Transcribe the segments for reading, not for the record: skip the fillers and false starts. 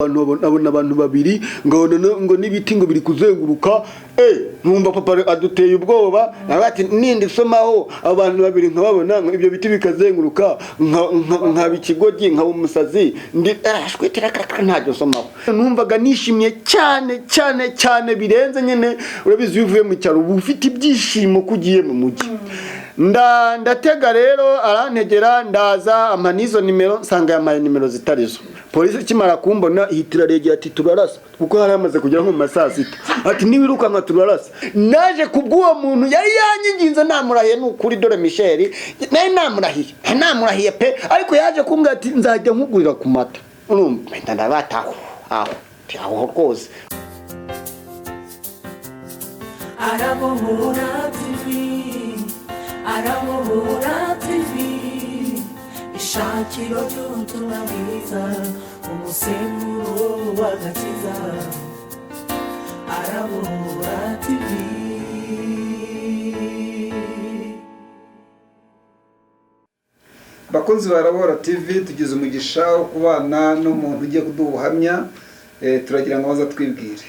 Abona abantu babiri ngo n'ibiti ngo biri kuzenguruka. Nkumva papa aduteye ubwoba, nawe ati nindi somaho abantu babiri nkababona ngo ibyo biti bikazenguruka, nkaba ikigoryi, nkaba umusazi, ndi shwitira kaka, ntabyo somaho. Numvaga nishimye cyane cyane cyane birenze nyine. Urabizi, iyo uvuye mu cyaro uba ufite ibyishimo ko ugiye mu mujyi. Ndatega rero, arantegera, ndaza, ampa n'izo nimero, nsanga yampaye nimero zitari zo. Polisi ikimara kumbona ihita iraregera, ati turarasa, kuko hari hamaze kugera nko mu ma saa 6, ati niwirukanka turarasa. Naje kubw'uwo muntu yari yanyinginze, namurahiye, ni ukuri, dore Michel, nari namurahiye, namurahiye pe, ariko yaje kumbwira ati nzajya nkugurira ku mata. Urumva mpita ndabataho aho aho rwose. Arabohora TV, Arabohora TV, ishakiro ry'ubutumwa bwiza, umusemburo w'agakiza, Arabohora TV. Bakunzi ba Arabora TV, tugize umugisha wo kubana n'umuntu ugiye kuduha ubuhamya. Turagira ngo baza twibwire.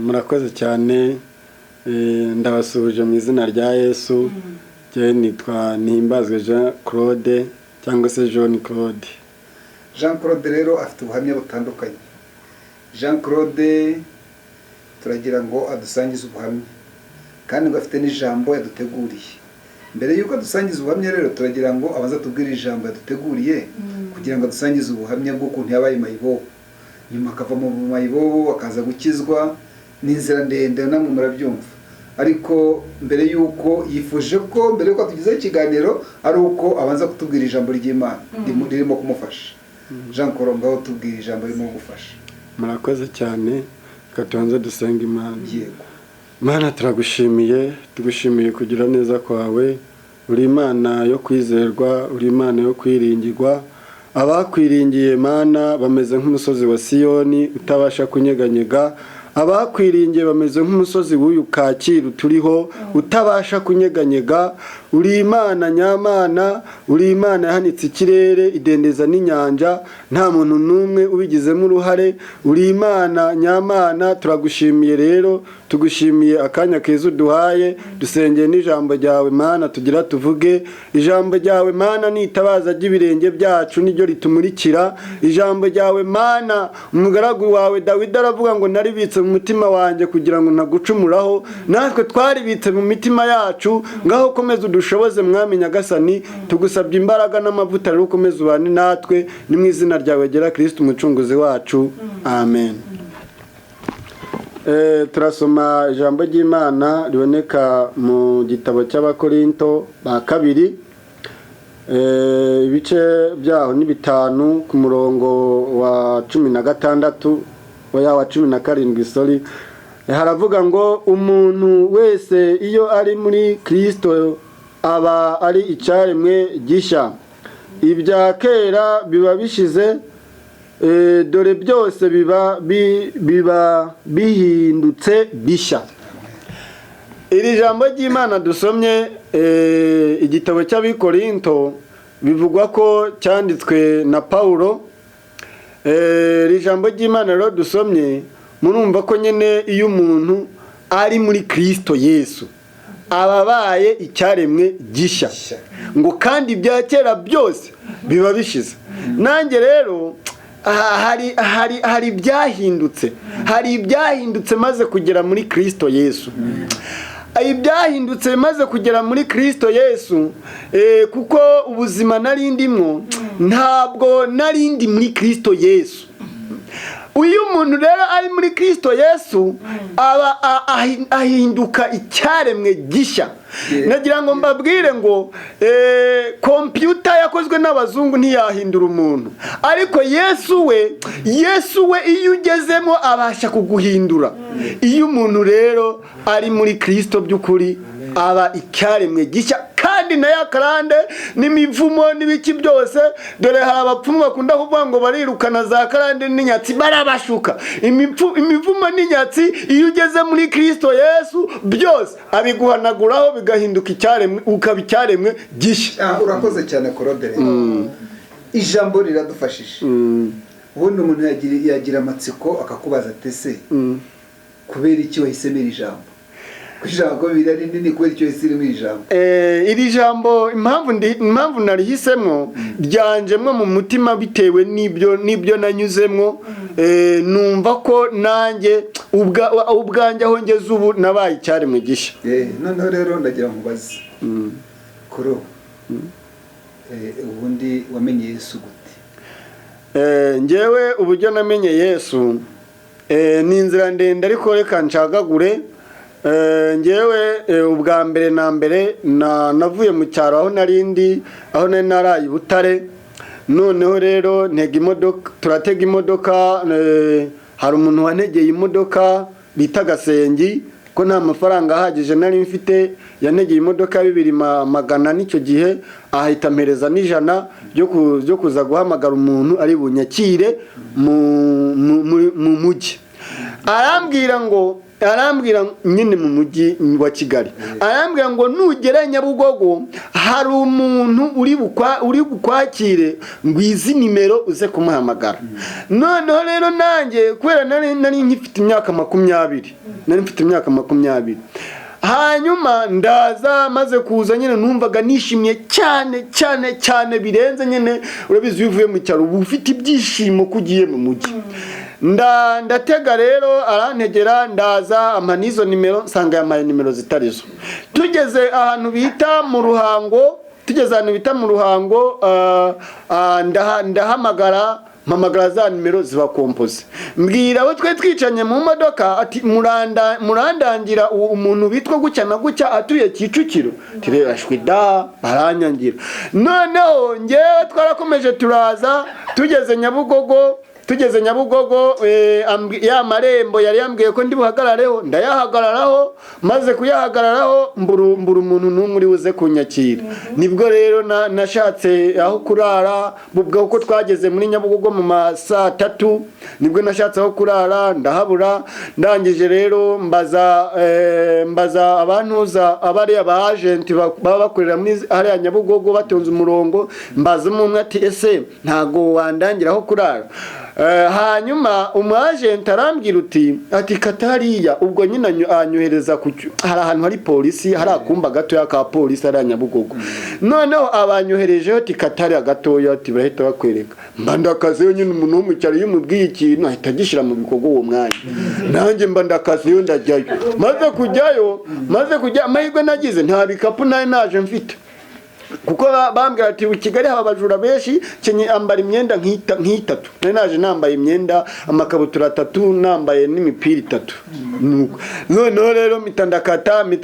Murakoze cyane. Ndabasuhuje mu izina rya Yesu. Njyewe nitwa Nihimbazwe Jean Claude cyangwa se Jean Claude. Jean Claude rero afite ubuhamya butandukanye. Jean Claude turagira ngo adusangize ubuhamya, kandi ngo afite n'ijambo yaduteguriye. Mbere y'uko adusangiza ubuhamya rero, turagira ngo abanze atubwire ijambo yaduteguriye, kugira ngo adusangize ubuhamya bw'ukuntu yabaye mayibobo, nyuma akava mu mayibobo akaza gukizwa. Ni inzira ndende, namwe murabyumva, ariko mbere y'uko yifuje ko mbere y'uko atugezaho ikiganiro ari uko abanza kutubwira ijambo ry'Imana ririmo kumufasha. Jean Claude, ngaho tubwira ijambo ririmo kugufasha. Murakoze cyane, reka tubanze dusenga Imana. Yego. Mana, turagushimiye, tugushimiye kugira neza kwawe. Uri Imana yo kwizerwa, uri Imana yo kwiringirwa. Abakwiringiye Mana bameze nk'umusozi wa Siyoni utabasha kunyeganyega. Abakwiringiye bameze nk'umusozi w'uyu Kacyiru turiho utabasha kunyeganyega. Uri Imana nyamana, uri Imana yahanitse ikirere, idendeza n'inyanja, nta muntu n'umwe ubigizemo uruhare. Uri Imana nyamana, turagushimiye rero, tugushimiye akanya keza uduhaye. Dusengeye n'ijambo ryawe Mana, tugira tuvuge ijambo ryawe Mana, ni itabaza ry'ibirenge byacu, niryo ritumurikira. Ijambo ryawe Mana, umugaragu wawe Dawidi aravuga ngo naribitse mu mutima wanjye kugira ngo ntagucumuraho. Natwe twaribitse mu mitima yacu. Ngaho komeza udushoboze, Mwami Nyagasani, tugusabye imbaraga n'amavuta rero, ukomeze ubane natwe. Ni mu izina ryawe gera Kristo umucunguzi wacu, amen. Turasoma ijambo ry'Imana riboneka mu gitabo cy'Abakorinto ba kabiri, ibice byaho ni 5, ku murongo wa 16, oya, wa 17, sorry. Haravuga ngo umuntu wese iyo ari muri Kristo aba ari icyaremwe gishya, ibya kera biba bishize, dore byose biba bihindutse bishya. Iri jambo ry'Imana dusomye, igitabo cy'Abikorinto, bivugwa ko cyanditswe na Paulo. Iri jambo ry'Imana rero dusomye, murumva ko nyine iyo umuntu ari muri Kristo Yesu aba abaye icyaremwe gishya, ngo kandi ibya kera byose biba bishize. Nanjye rero hari ibyahindutse, hari ibyahindutse maze kugera muri Kristo Yesu. Ibyahindutse maze kugera muri Kristo Yesu, kuko ubuzima nari ndimwo ntabwo nari ndi muri Kristo Yesu. Uyu muntu rero ari muri Kristo Yesu aba ahinduka icyaremwe gishya. Nagira ngo mbabwire ngo kompiyuta yakozwe n'abazungu ntiyahindura umuntu, ariko Yesu we iyo ugezemo abasha kuguhindura. Iyo umuntu rero ari muri Kristo by'ukuri aba icyaremwe gishya, kandi na ya karande n'imivumo n'ibiki byose, dore hari abapfumu bakunda kuvuga ngo barirukana za karande n'inyatsi, barabashuka. Imivumo n'inyatsi, iyo ugeze muri Kristo Yesu byose abiguhanaguraho, bigahinduka icyaremwe, ukaba icyaremwe gishya. Urakoze cyane Claude. Ijambo riradufashije. Ubundi umuntu yagira amatsiko akakubaza ati: "Ese kubera iki wahisemo iri jambo?" Ko ijambo Bibiliya ari nini, kubera icyo wahisemo iri jambo? Iri jambo, impamvu narihisemo, ryanjemwo mu mutima bitewe n'ibyo nanyuzemwo. Numva ko nanjye ubwanjye aho ngeze ubu nabaye icyaremwe gishya. Noneho rero ndagira ngo nkubaze kuro, ubundi wamenye Yesu gute? Njyewe uburyo namenye Yesu, ni inzira ndende, ariko reka ncagagure. Njyewe ubwa mbere na mbere navuye mu cyaro aho nari ndi, aho nari naraye i Butare. Noneho rero ntega imodoka, turatega imodoka. Hari umuntu wantegeye imodoka bita Gasengi, ko nta mafaranga ahagije nari mfite. Yantegeye imodoka ya bibiri magana n'icyo gihe, ahita ampereza n'ijana ryo kuza guhamagara umuntu ari bunyakire mu mujyi. Arambwira nyine mu mujyi wa Kigali, arambwira ngo: "Nugera Nyabugogo hari umuntu uri bukwakire, ngo izi nimero uze kumuhamagara." Noneho rero nanjye kubera nari nkifite imyaka 20, nari mfite imyaka 20. Hanyuma ndaza, maze kuza nyine numvaga nishimye cyane cyane cyane birenze. Nyine urabizi, iyo uvuye mu cyaro uba ufite ibyishimo ko ugiye mu mujyi. Ndatega rero, arantegera, ndaza, ampa n'izo nimero, nsanga yampaye nimero zitarizo. Tugeze ahantu bita mu Ruhango, tugeze ahantu bita mu Ruhango, ndahamagara, mpamagara za nimero ziba composé. Mbwira abo twari twicanye mu modoka ati: "Murandangira uwo umuntu witwa gutya na gutya atuye Kicukiro." Tirera shwi da, baranyangira. Noneho ngewe twarakomeje turaza, tugeze Nyabugogo, tugeze Nyabugogo, ya marembo yari yambwiye ko ndi buhagarareho, ndayahagararaho. Maze kuyahagararaho mbura umuntu n'umwe uri buze kunyakira. Nibwo rero nashatse aho kurara. Ubwo uko twageze muri Nyabugogo mu ma saa tatu, nibwo nashatse aho kurara ndahabura. Ndangije rero mbaza abantuza abariya ba agent baba bakorera muri hariya Nyabugogo batonze umurongo. Mbaza umwe ati: "Ese ntago wandangira aho kurara?" Hanyuma umu agent arambwira ati: "Kata hariya." Ubwo nyine anyohereza hari ahantu hari polisi, hari akumba gatoya ka polisi hariya Nyabugogo. Noneho abanyoherejeho ati: "Kata hariya gatoya," ati: "barahita bakwereka." Mba ndakazeyo nyine. Umuntu wo mu cyaro iyo umubwiye ikintu ahita agishyira mu bikorwa uwo mwanya. Nanjye mba ndakazeyo, ndajyayo. Maze kujyayo, maze kujya, amahirwe nagize nta bikapu nari naje mfite, kuko bambwira ati: "I Kigali haba abajura benshi, kenye ambara imyenda nk'itatu." Nari naje nambaye imyenda, amakabutura atatu, nambaye n'imipira itatu. Nuko noneho rero mpita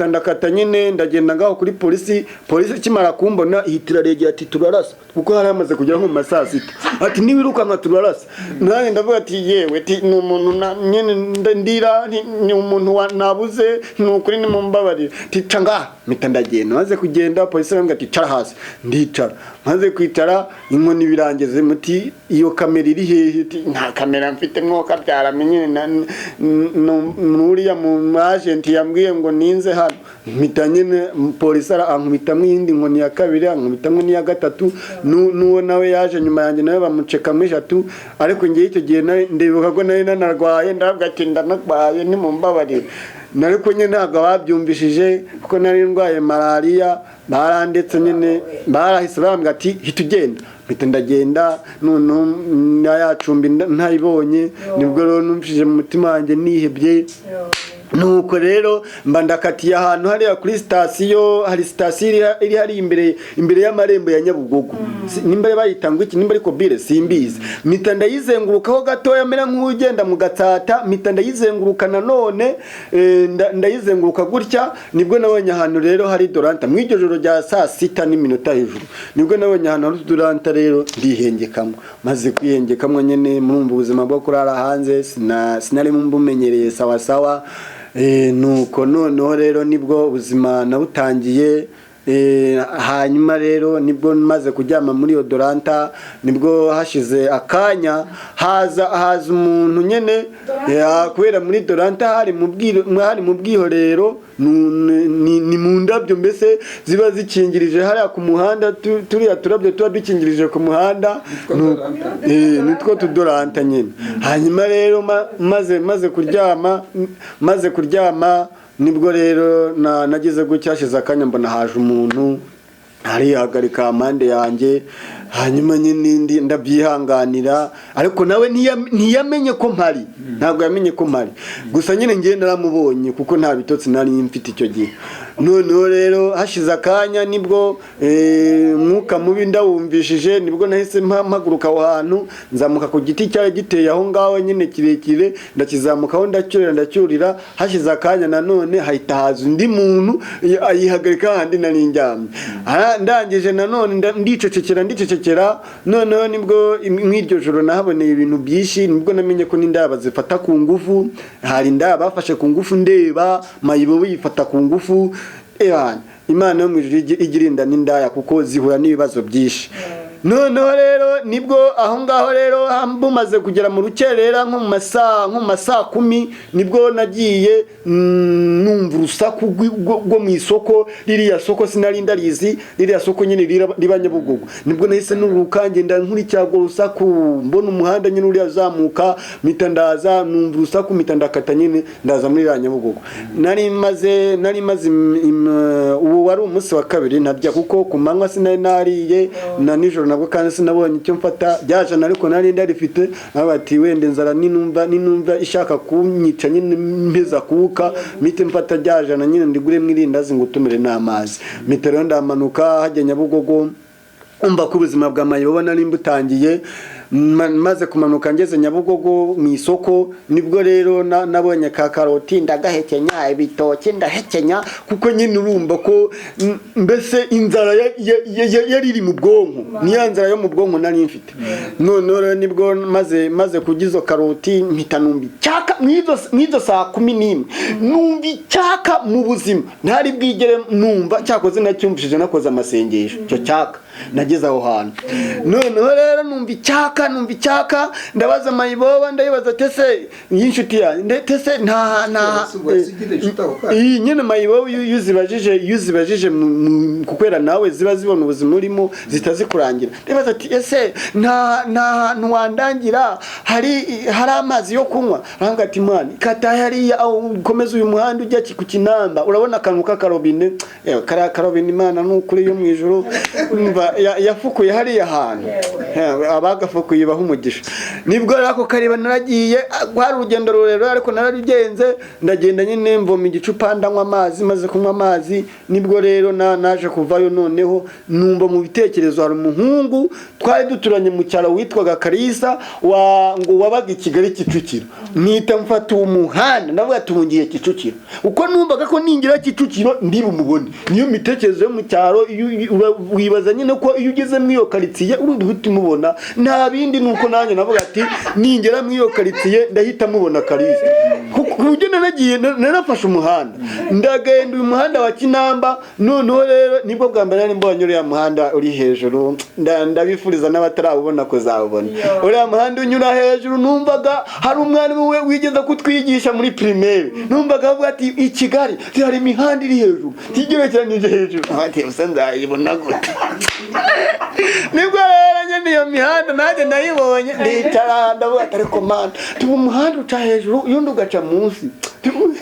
ndakata nyine, ndagenda ngaho kuri polisi. Polisi ikimara kumbona ihita iraregera ati: "Turarasa," kuko hari hamaze kugera nko mu ma saa sita. Ati: "Niwirukanka turarasa." Nanjye ndavuga ati: "Yewe," ati: "ni umuntu nyine ndira ni umuntu nabuze, ni ukuri nimumbabarire." Ati: "Ca ngaha." Mpita ndagenda. Maze kugenda, polisi arambwira ati: "Cara hasi." Ndicara. Maze kwicara, inkoni birangeze muti: "Iyo kamera iri hehe?" Ati: "Nta kamera mfite mwoka byaramenye nuriya mu agent yambwiye ngo ninze hano." Mpita nyine polisi ankubitamwo iyindi nkoni ya kabiri, ankubitamwo n'iya gatatu. N'uwo nawe yaje nyuma yanjye nawe bamucekamo eshatu. Ariko ngewe icyo gihe ndibuka ko nari nanarwaye. Ndavuga ati: "Ndanarwaye, nimumbabarire." Ariko nyine ntabwo babyumvishije, kuko nari ndwaye malariya. Barandetse nyine, barahise barambwira ati: "Hita ugenda." Mpita ndagenda. Noneho ya cumbi ntayibonye. Nibwo rero numvishije mu mutima wanjye nihebye. Nuko rero mba ndakatiye ahantu hariya kuri sitasiyo. Hari sitasiyo iri hariya imbere y'amarembo ya Nyabugogo. Nimba bayita ngo iki, nimba ariko bire simbizi. Mpita ndayizengurukaho gatoya, mera nk'ugenda mu Gatsata. Mpita ndayizenguruka nanone, ndayizenguruka gutya. Nibwo nabonye ahantu rero hari doranta mu iryo joro rya saa sita n'iminota hejuru. Nibwo nabonye ahantu hari uduranta rero, ndihengekamo. Maze kwihengekamo nyine, murumva ubuzima bwo kurara hanze sinari mbumenyereye sawa sawa. Nuko noneho rero nibwo ubuzima nabutangiye. Hanyuma rero nibwo maze kuryama muri iyo doranta, nibwo hashize akanya haza umuntu nyene, kubera muri doranta hari mu bwihorero, ni mu ndabyo mbese ziba zikingirije hariya ku muhanda, turiya turabyo tuba dukingirije ku muhanda, Nitwo doranta. Nitwo tudoranta nyine. Hanyuma rero maze kuryama nibwo rero nagize gutya, hashize akanya mbona haje umuntu arihagarika amande yanjye. Hanyuma nyine ndabyihanganira, ariko nawe ntiyamenye ko mpari, ntabwo yamenye ko mpari. Gusa nyine ngiye naramubonye kuko nta bitotsi nari mfite icyo gihe. Noneho rero hashize akanya nibwo umwuka mubi ndawumvishije, nibwo nahise mpaguruka aho hantu, nzamuka ku giti cyari giteye aho ngaho nyine kirekire, ndakizamukaho, ndacyurira, ndacyurira. Hashize akanya nanone hahita haza undi muntu, ayihagarika hahandi nari ndyamye. Ndangije nanone ndicecekera, ndicecekera. Noneho nibwo mw'iryo joro nahaboneye ibintu byinshi, nibwo namenye ko n'indaya bazifata ku ngufu. Hari indaya bafashe ku ngufu, ndeba mayibobo yifata ku ngufu. Ebana, Imana yo mu ijuru ijya irinda n'indaya kuko zihura n'ibibazo byinshi. Noneho rero nibwo aho ngaho rero bumaze kugera mu rukerera, nko mu masaa 10, nibwo nagiye numva urusaku rwo mu isoko. Ririya soko sinari ndarizi, ririya soko nyine riba Nyabugogo. Nibwo nahise nuruka, ngenda nkurikira urwo rusaku, mbona umuhanda nyine uriya uzamuka, mpita ndaza, numva urusaku, mpita ndakata nyine ndaza muri iriya Nyabugogo. Nari maze ubu wari umunsi wa kabiri ntarya, kuko ku manywa sinari nariye, na nijoro nabwo kandi sinabonye icyo mfata. Byajana ariko nari ndarifite, aho bati wenda inzara ninumva ishaka kunyica nyine mpeza kuka, mpite mfata ryajana nyine ndiguremo irindazi ngo utumire n'amazi. Mpita rero ndamanuka hajya Nyabugogo, umva ko ubuzima bwa mayibobo nari mbutangiye. Maze kumanuka ngeze Nyabugogo mu isoko, nibwo rero nabonye ka karoti ndagahekenya, ibitoki ndahekenya, kuko nyine urumva ko mbese inzara yari iri mu bwonko, ni ya nzara yo mu bwonko nari mfite. Noneho rero nibwo maze kurya izo karoti, mpita numva icyaka mw'izo saa 11, numva icyaka mu buzima ntari bwigere numva, cyakoze nacyumvishije nakoze amasengesho icyo cyaka nageze aho hantu. Noneho rero numva icyaka, numva icyaka, ndabaza mayiboba, ndayibaza tese y'inshuti yanjye, tese nta Ese ubwo wasigira inshuti aho kandi? Iyi nyine mayibobo, iyo uzibajije kukwera nawe ziba zibona ubuzima urimo zitazikurangira. Ndabaza ati: "Ese nta hantu wandangira hari amazi yo kunywa?" Arambwira ati: "Mwana, kata hariya aho ukomeza uyu muhanda ujya ku Kinamba, urabona akantu k'akarobine." Ewe, kariya karobine, Imana ni ukuri yo mu ijuru, umva, yafukuye hariya hantu. Yewe, abagafukuye baha umugisha. Nibwo rero ako kariba naragiye, rwari urugendo rurerure ariko nararugenze, ndagenda nyine mvoma igicupa, ndanywa amazi. Maze kunywa amazi, nibwo rero naje kuvayo. Noneho numva mu bitekerezo hari umuhungu twari duturanye mu cyaro witwaga Kalisa wa ngo wabaga i Kigali Kicukiro. Mpita mfata uwo muhanda, ndavuga ati: "Ubu ngiye Kicukiro," uko numvaga ko ningira Kicukiro ndi bumubone. Niyo mitekerereze yo mu cyaro, iyo wibaza nyine ko iyo ugeze muri iyo karitsiye uri buhite umubona, nta bindi. Nuko nanjye navuga ati: "Ningera muri iyo karitsiye ndahita mubona Kalisa," ku buryo naragiye, narafashe umuhanda, ndagenda uyu muhanda wa Kinamba. Noneho rero nibwo bwa mbere nari mbonye uriya muhanda uri hejuru. Ndabifuriza n'abatarawubona kuzawubona, uriya muhanda unyura hejuru. Numvaga hari umwarimu we wigeze kutwigisha muri primaire, numvaga avuga ati: "I Kigali hari imihanda iri hejuru tigerekeranyije hejuru." Ati: "Usa nzayibona gute?" Nibwo rero nyine iyo mihanda nanjye nayibonye, ndicara ndavuga ati: "Ariko Mana, tuba umuhanda uca hejuru uyundi ugaca munsi,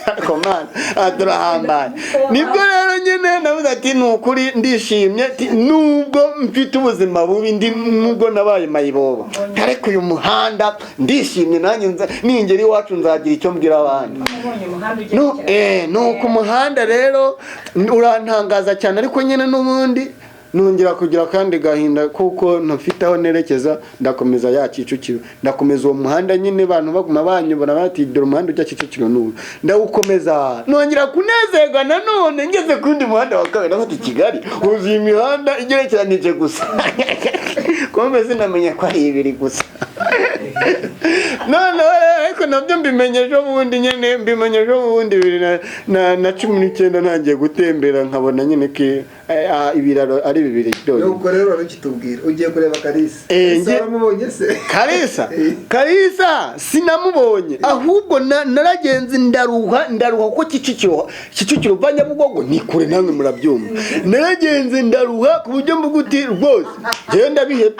ariko Mana, aha turahambaye." Nibwo rero nyine navuze ati: "Ni ukuri ndishimye," ati, "nubwo mfite ubuzima bubi, ndi nubwo nabaye mayibobo, ariko uyu muhanda ndishimye, nanjye ningera iwacu nzagira icyo mbwira abandi." Ubonye umuhanda No, ugerekeranye. Nuko umuhanda rero urantangaza cyane, ariko nyine n'ubundi nongera kugira akandi gahinda kuko ntafite aho nerekeza. Ndakomeza ya Kicukiro, ndakomeza uwo muhanda nyine, abantu baguma banyobora bati: "Dore umuhanda ujya Kicukiro n'ubu." Ndawukomeza, nongera kunezerwa nanone ngeze ku wundi muhanda wa kabiri. Ndavuga ati: "Kigali huzuye imihanda igerekeranije gusa, kumbe sinamenya ko ari ibiri gusa." Noneho rero ariko Ariko nabyo mbimenye ejo bundi nyine, mbimenye ejo bundi 2019, ntangiye gutembera nkabona nyine ko ibiraro ari bibiri byonyine. Nuko rero wari ukitubwira ugiye kureba Kalisa. Eh, Kalisa waramubonye se? Kalisa, Kalisa sinamubonye, ahubwo naragenze ndaruha, ndaruha kuko Kicukiro uva Nyabugogo ni kure, namwe murabyumva. Naragenze ndaruha ku buryo mvuga uti rwose njyewe ndabihebye.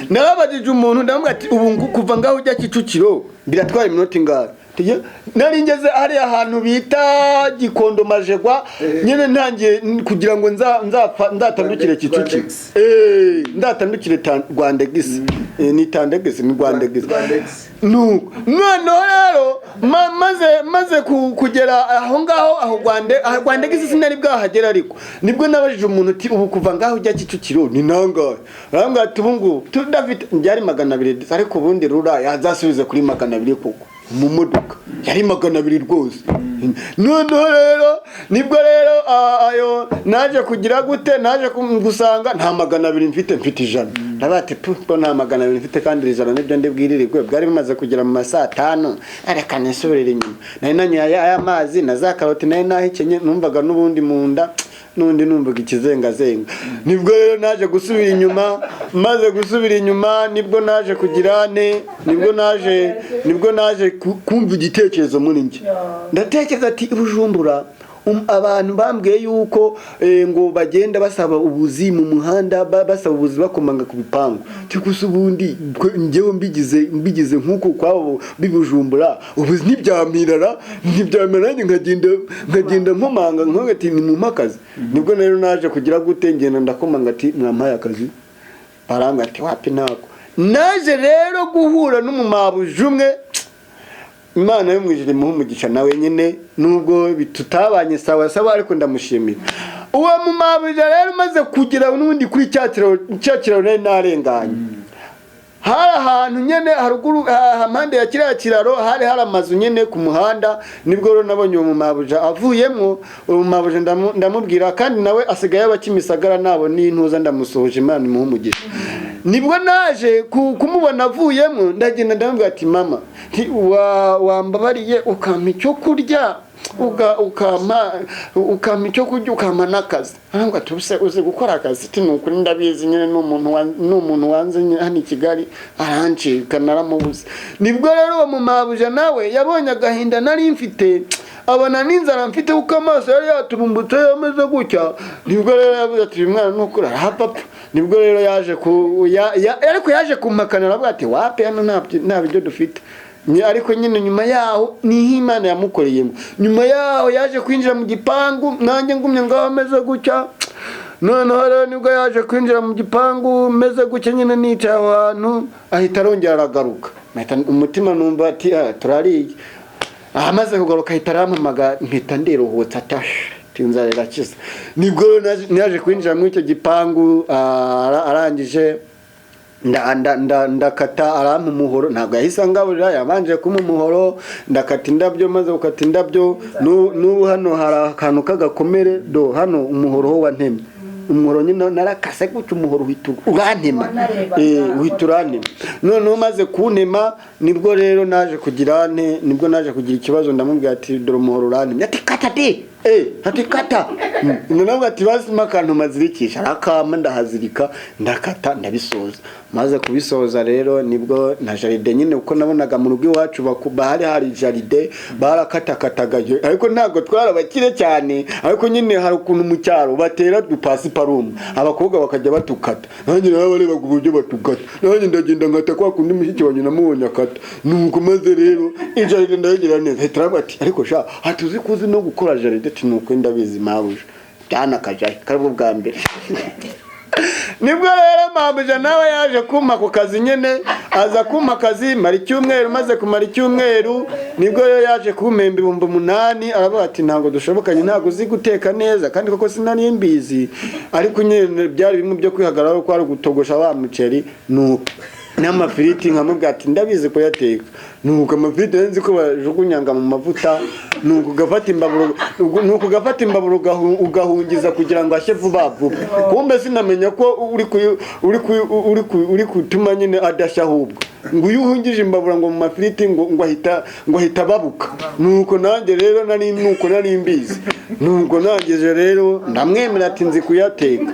Narabajije umuntu, ndamubwira ati ubu kuva ngaho ujya Kicukiro biratwara iminota ingahe? Nari ngeze hariya hantu bita Gikondo Majegwa nyine, ntangiye kugira ngo nzatandukire Kicukiro. Rwandex. Ndatandukire Rwandegisi. Ni Tandegisi, ni Rwandegisi. Rwandex. Nuko noneho rero maze kugera aho ngaho, aho Rwande, aho Rwandegisi sinari bwahagera, ariko nibwo nabajije umuntu uti ubu kuva ngaho ujya Kicukiro ni nangahe? Arambwira ati ubu ngubu tudafite byari 200, ariko ubundi rura yazasubize kuri 200 koko mu modoka yari 200 rwose. Noneho rero nibwo rero ayo naje kugira gute, naje gusanga nta 200 mfite, mfite 100. Ndavuga ati pu, ko nta 200 mfite kandi iri jana nibyo ndibwiririrwe, bwari bumaze kugera mu ma saa tanu, reka nisubirire inyuma. Nari nanyoye aya mazi na za karoti nari nahekenye, numvaga n'ubundi mu nda n'undi numvaga ikizengazenga. Nibwo rero naje gusubira inyuma. Maze gusubira inyuma nibwo naje kugira ne nibwo naje kumva igitekerezo muri njye, ndatekereza ati Bujumbura abantu bambwiye yuko ngo bagenda basaba ubuzi mu muhanda, basaba ubuzi bakomanga ku bipangu. Gusa ubundi njyewe mbigize nk'uko kwabo bibujumbura, ubu ntibyamirara, nanjye nkagenda nkomanga nkavuga ati nimumpe akazi. Nibwo rero naje kugira gute, ngenda ndakomanga ati mwampaye akazi? Barambwira ati wapi, ntako. Naje rero guhura n'umumabuji umwe, Imana yo mu ijuru imuhe umugisha nawe nyine, nubwo tutabanye sawa sawa, ariko ndamushimira. Uwo mumabuja rero umaze kugera n'ubundi kuri cya kiraro nari narenganye, hari ahantu nyene haruguru hampande ya kiriya kiraro hari amazu nyene ku muhanda. Nibwo rero nabonye uwo mumabuja avuyemwo. Uwo mumabuja ndamubwira, kandi nawe asigaye aba Kimisagara, nabo n'intuza, ndamusohoje, Imana imuhe umugisha. Nibwo naje kumubona avuyemwo, ndagenda ndamubwira ati mama, nti wambabariye ukampa icyo kurya, ukampa icyo kurya, ukampa n'akazi. Arambwira ati ubuse uzi gukora akazi? Ati ni ukuri ndabizi nyine, ni umuntu wanze nyine hano i Kigali arancika naramubuze. Nibwo rero uwo mumabuja nawe yabonye agahinda nari mfite, abona n'inzara mfite, kuko amaso yari yaturumbutse yameze gutya. Nibwo rero yavuze ati uyu mwana nukuri arahava apfa. Nibwo rero yaje ku ya, ya, ariko yaje kumpakanira, aravuga ati wapi, hano nta biryo dufite. Ariko nyine nyuma yaho niho Imana yamukoreyemo. Nyuma yaho yaje kwinjira mu gipangu, nanjye ngumye ngaho ameze gutya. Noneho rero nibwo yaje kwinjira mu gipangu meze gutya nyine, nicaye aho hantu, ahita arongera aragaruka. Mpita umutima numva ati turariye. Amaze kugaruka ahita arampamagara, mpita ndiruhutsa atashe inzara irakiza. Nibwo rero naje kwinjira muri icyo gipangu, arangije ndakata, arampa umuhoro. Ntabwo yahise angaburira, yabanje kumpa umuhoro, ndakata indabyo. Maze gukata indabyo, n'ubu hano hari akantu k'agakomere, do hano umuhoro ho wantemye. Umuhoro nyine narakase gutya, umuhoro uhita urantema. Uhita urantema. Noneho umaze kuntema, nibwo rero naje kugira nte, nibwo naje kugira ikibazo, ndamubwira ati dore umuhoro urantemye. Ati kata de, ati kata. Ndamubwira ati basi mpa akantu mazirikisha, arakama, ndahazirika, ndakata, ndabisoza. Maze kubisoza rero nibwo na jardin nyine, kuko nabonaga mu rugo iwacu bahari hari jardin barakatakataga, ariko ntabwo twari abakire cyane, ariko nyine hari ukuntu mu cyaro batera dupasiparumu, abakobwa bakajya batukata. Nanjye nabo barebaga uburyo batukata, nanjye ndagenda nkata kwa kundi mushiki wanjye namubonye akata. Nuko maze rero ijardin ndayigira neza, ahita aravuga ati ariko sha hatuzi kuzi no gukora jardin? Ati nuko ndabizi mabuja, byanakajaye karibwo bwa mbere. Nibwo rero mabuja nawe yaje kumpa ku kazi nyine, aza kumpa akazi mara icyumweru. Maze kumara icyumweru nibwo rero yaje kumpemba 8000. Aravuga ati ntabwo dushobokanye, ntabwo uzi guteka neza. Kandi koko sinari mbizi, ariko nyine byari bimwe byo kwihagararaho ko ari ugutogosha wa muceri. Nuko N'amafiriti nkamubwira ati ndabizi kuyateka. Nuko amafiriti nzi ko bajugunyanga mu mavuta, nuko ugafata imbabura, nuko ugafata imbabura ugahungiza kugira ngo ashye vuba vuba. Kumbe sinamenya ko uri kuyu- uri kuyu- uri ku- uri gutuma nyine adashya, ahubwo ngo iyo uhungije imbabura ngo mu mafiriti ngo ahita ababuka. Nuko nanjye rero nari nuko nari mbizi. Nuko nangije rero ndamwemera ati nzi kuyateka.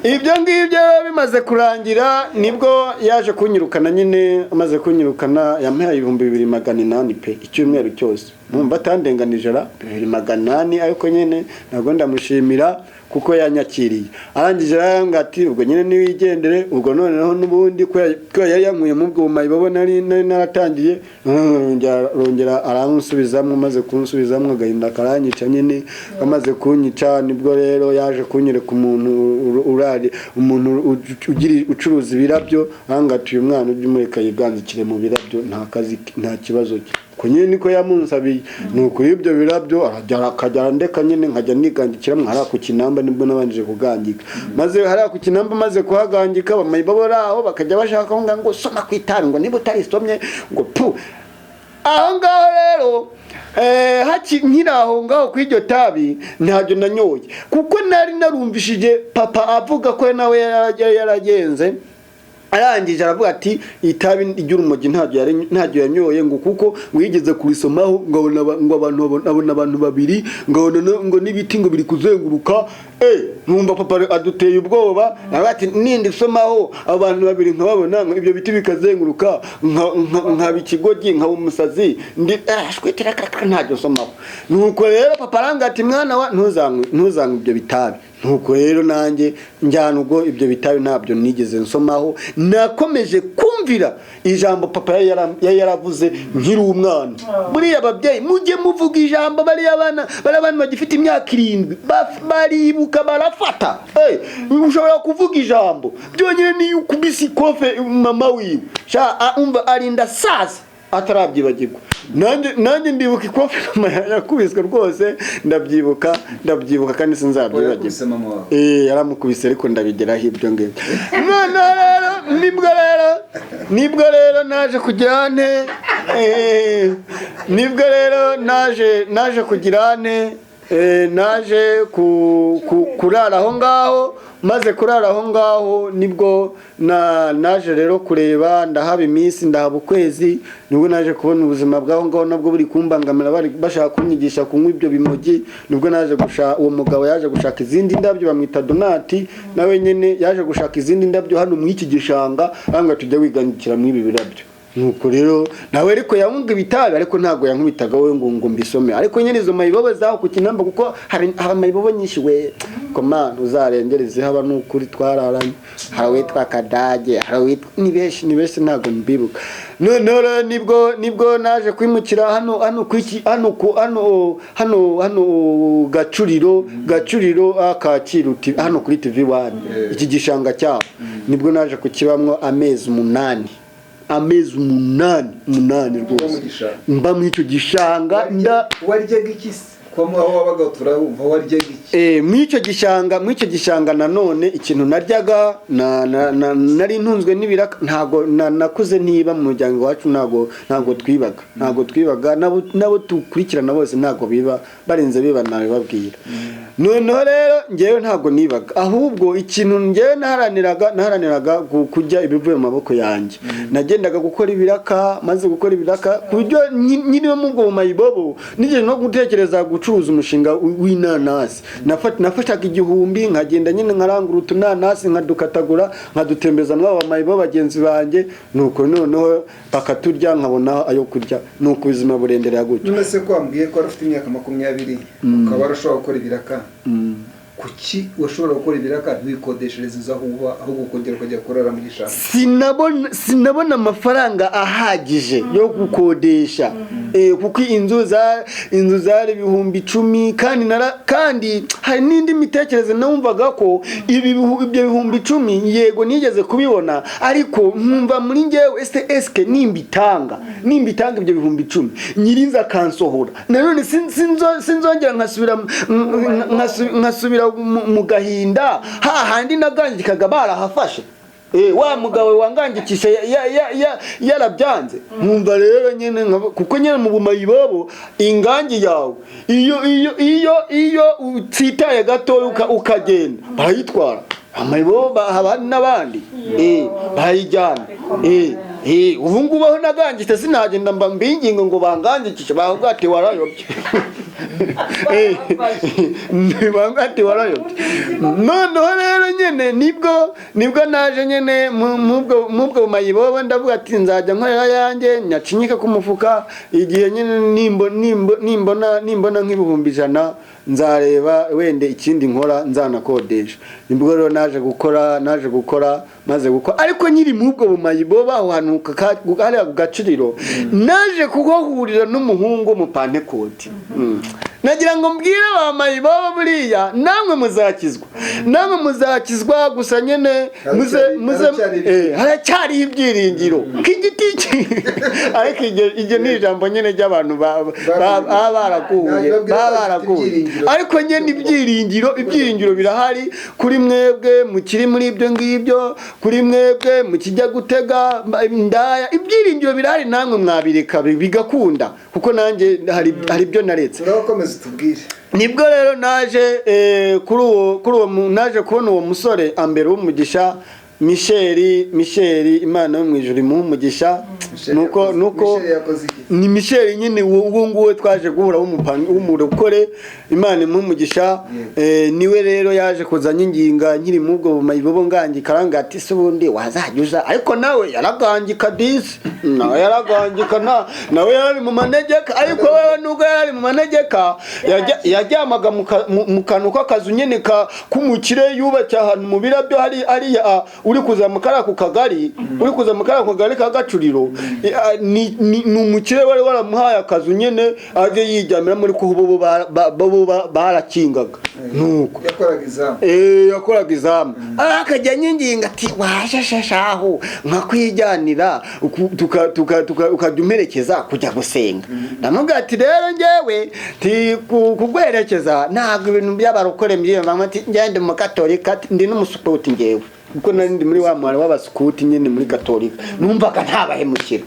Ibyo ngibyo rero bimaze kurangira, nibwo yaje kunyirukana nyine. Amaze kunyirukana yampaye 2800 pe, icyumweru cyose. Numva atandenganije ra, 2800, ariko nyine ntabwo ndamushimira kuko yanyakiriye. Arangije arambwira ati ubwo nyine niwigendere. Ubwo noneho n'ubundi ko yari yankuye mu bwo mayibobo nari naratangiye, arongera aransubizamo. Maze kunsubizamo agahinda karanyica nyine. Amaze kunyica nibwo rero yaje kunyereka umuntu urari umuntu ucuruza ibirabyo. Arambwira ati uyu mwana ujye umureka yiganzikire mu birabyo, nta kazi, nta kibazo cye. Ko nyine niko yamunsabiye. Ni ukuri ibyo birabyo arajya akajya arandeka nyine nkajya nigangikiramo hariya ku Kinamba. Nibwo nabanjije kugangika, maze hariya ku Kinamba maze kuhagangika, bamayibobo aho bakajya bashaka aho ngaho ngo soma ku itabi, ngo niba utarisomye ngo pu. Aho ngaho rero nkiri aho ngaho ku iryo tabi ntabyo nanyoye, kuko nari narumvishije papa avuga ko nawe yaragenze. Arangije aravuga ati itabi ry'urumogi ntabyo yanyoye, ngo kuko ngo yigeze kurisomaho ngo abona ngo abantu abona abantu babiri, ngo abona ngo n'ibiti ngo biri kuzenguruka. Nkumva papa aduteye ubwoba. Aravuga ati nindi somaho abantu babiri nkababona, ngo ibyo biti bikazenguruka, nkaba ikigoryi, nkaba umusazi, ndi shwitira kaka, ntabyo somaho. Nuko rero papa arambwira ati mwana wa, ntuzanywe ibyo bitabi. Nuko rero nanjye njyana ubwo ibyo bitabi ntabyo nigeze nsomaho. Nakomeje kumvira ijambo papa yari yaravuze nkiri umwana. Buriya ababyeyi mujye muvuga ijambo. Bariya bana bagifite imyaka 7 baribuka, barafata. Ushobora kuvuga ijambo byonyine niyo ukubise ikofe mama wiwe sha, umva arinda saza atarabyibagirwa. Nanjye ndibuka ikofe mama yakubiswe rwose, ndabyibuka, ndabyibuka kandi sinzabyibagirwa. Yakubise mama wawe? Eh, yaramukubise, ariko ndabigeraho ibyo ngibyo. Noneho rero nibwo rero naje kugira nte, nibwo rero naje kugira nte, naje kurara aho ngaho. Maze kurara aho ngaho nibwo naje rero kureba, ndahaba iminsi, ndahaba ukwezi. Nibwo naje kubona ubuzima bw'aho ngaho nabwo buri kumbangamira, bari bashaka kunyigisha kunywa ibyo bimogi. Nibwo naje gushaka uwo mugabo yaje gushaka izindi ndabyo, bamwita Donati. Nawe nyine yaje gushaka izindi ndabyo hano mu iki gishanga, aranga tujya wigandikira muri ibi birabyo. Nuko rero nawe ariko yanywaga ibitabi, ariko ntabwo yankubitaga we ngo mbisome. Ariko nyine izo mayibobo zaho ku Kinamba, kuko hari mayibobo nyinshi we koma uzarengere zihaba. Nukuri twararanye, hari uwitwa Kadage, hari uwitwa, ni benshi, ni benshi, ntabwo mbibuka. Noneho rero nibwo naje kwimukira hano kwiki hano ku hano hano hano Gacuriro Kacyiru hano kuri TV 1. Iki gishanga cyabo nibwo naje kukibamwo amezi 8, amezi 8, 8 Uba mu rwose. gishanga. Mba muri icyo gishanga nda Waryaga iki se? Ko aho wabaga turahumva, waryaga iki? Muri icyo gishanga nanone ikintu naryaga nari ntunzwe n'ibiraka. Ntago nakuze ntiba mu muryango wacu, ntago twibaga, nabo dukurikirana bose ntago biba, barenze biba nabibabwira. Noneho rero ngewe ntago nibaga, ahubwo ikintu ngewe naharaniraga kurya ibivuye mu maboko yanjye. Nagendaga gukora ibiraka, maze gukora ibiraka ku buryo nkiri mu ubwo mayibobo nigeze no gutekereza gucuruza umushinga w'inanasi. Nafataga 1000 nkagenda nyine nkarangura utunanasi, nkadukatagura, nkadutembeza muri abo mayibobo bagenzi banjye. Nuko noneho bakaturya, nkabona ayo kurya. Nuko ubuzima burenderera gutyo. None se ko wambwiye ko wari ufite imyaka 20 ukaba warashobora gukora ibiraka, kuki washobora gukora ibiraka ntiwikodeshereze inzu aho uba, ahubwo ukongera ukajya kurara mu gishanga? Sinabona amafaranga ahagije yo gukodesha. Kuko inzu zari 10,000, kandi hari n'indi mitekerereze numvaga ko ibyo 10,000, yego nigeze kubibona, ariko nkumva muri njyewe ese eske nimbitanga ibyo 10,000, nyirinzu akansohora nanone sinzongera nkasubira mu gahinda hahandi nagangikaga barahafashe. Wa mugabo wangangikisha yarabyanze. Nkumva rero nyine kuko nyine mu bumayibobo ingangi yawe iyo utsitaye gatoya ukagenda barayitwara. Amayibobo haba hari n'abandi barayijyana. Ubu ngubu aho nagangitse sinagenda mba mbinginga ngo bangangikishe, bavuga ati warayobye. Banga ati warayobye. Noneho rero nyine nibwo naje nyine mubwo mayibobo, ndavuga ati nzajya nkorera yanjye nyacinyike ku mufuka. Igihe nyine nimbona nk'100,000 nzareba wende ikindi nkora, nzanakodesha. Nibwo rero naje gukora, maze gukora ariko nkiri mubwo bumayibobo aho hantu hariya ku Gacuriro, naje kuhahurira n'umuhungu w'umupantekoti. Nagira ngo mbwire ba mayibobo, buriya namwe muzakizwa, namwe muzakizwa, gusa nyine muze muze Haracyari haracyari ibyiringiro k'igiti ariko iryo ni ijambo nyine ry'abantu baba baraguye, Nababwira ko baba bafite baraguye. ibyiringiro. Ariko nyine ibyiringiro birahari kuri mwebwe mukiri muri ibyo ngibyo, kuri mwebwe mukijya gutega indaya, ibyiringiro birahari, namwe mwabireka bigakunda, kuko nanjye hari ibyo naretse. Turakomeza tubwire. Nibwo rero naje kuri uwo naje kubona uwo musore ambere w'umugisha, Michel. Michel, Imana yo mu ijuru imuhe umugisha. Michel Nuko nuko Michel yakoze iki? Ni Michel nyine uwo nguwo twaje guhura w'umurokore, Imana imuhe umugisha. Niwe rero yaje kuza nyinginga nkiri mu ubwo bumayibobo, ngangika, aranga ati se ubundi wazajya uza, ariko nawe yaragangika disi, nawe yaragangika, nawe yarari mu manegeka. Ariko wewe nubwo yarari mu manegeka, yaryamaga mu kantu k'akazu nyine k'umukire yubatse ahantu mu birabyo hari ariya uri kuzamuka kariya ku kagari, uri kuzamuka kariya ku kagari ka Gacuriro. Ni umukire wari waramuhaye akazu nyine ajye yiryamira muri, ko bo barakingaga nuko. Yakoraga izamu. Yakoraga izamu, akajya anyinginga ati washashashaho nkakwijyanira ukajya umperekeza kujya gusenga. Ndamubwira ati rero njyewe ti kuguherekeza ntabwo ibintu by'abarokore mbyiyumvamo, ati njyewe ndi umukatolika, ati ndi n'umusukuti njyewe, kuko nari ndi muri wa mwari w'abasukuti nyine muri Katolika, numvaga ntabahemukira.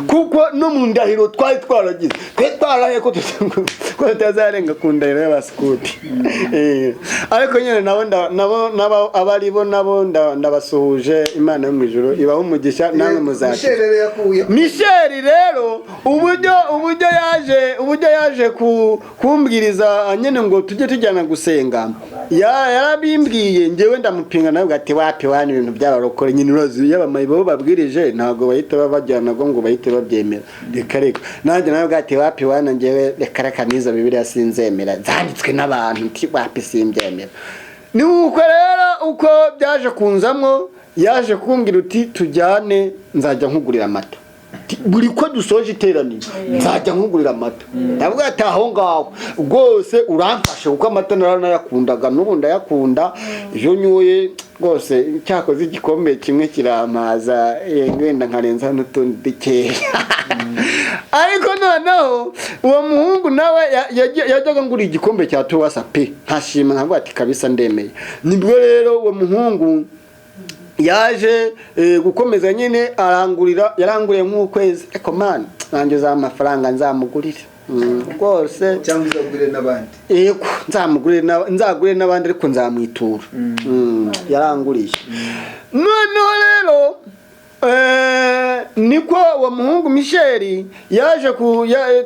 Kuko no mu ndahiro twari twaragize, twari twarahiye ko tutazarenga ku ndahiro y'abasukuti. Ariko nyine nabo nabo abari bo nabo ndabasuhuje, Imana yo mu ijuru ibahe umugisha, namwe muzakira. Michel rero yakuye Michel rero uburyo yaje kumbwiriza nyine ngo tujye tujyana gusenga, yarabimbwiye, njyewe ndamupinga nawe ati wapi wani ibintu by'abarokore nyine urazi iyo abamayibobo babwirije ntabwo bahita babajyana ngo bahite babyemera, reka reka. Nanjye nawe ati wapi wana, njyewe reka reka, nizo Bibiliya sinzemera zanditswe n'abantu, nti wapi simbyemera. Ni uko rero uko byaje kunzamwo, yaje kumbwira uti tujyane nzajya nkugurira amata. Ati, buri ko dusoje iteraniro nzajya nkugurira amata. Ndavuga ati aho ngaho rwose uramfashe, kuko amata naranayakundaga, n'ubu ndayakunda iyo nyoye rwose, cyakoze igikombe kimwe kirampaza, wenda nkarenzaho n'utundi dukeya. Ariko noneho uwo muhungu nawe yajyaga ngura igikombe cya tuwasa pe, nkashima nkavuga ati kabisa ndemeye. Nibwo rero uwo muhungu yaje gukomeza nyine arangurira, yaranguriye nk'ukwezi, ariko man nanjye za mafaranga nzamugurire. Rwose. Cyangwa uzagurire n'abandi. Yego, nzamugurire nzagurire n'abandi, ariko nzamwitura. Yaranguriye. Noneho rero niko uwo muhungu Michel yaje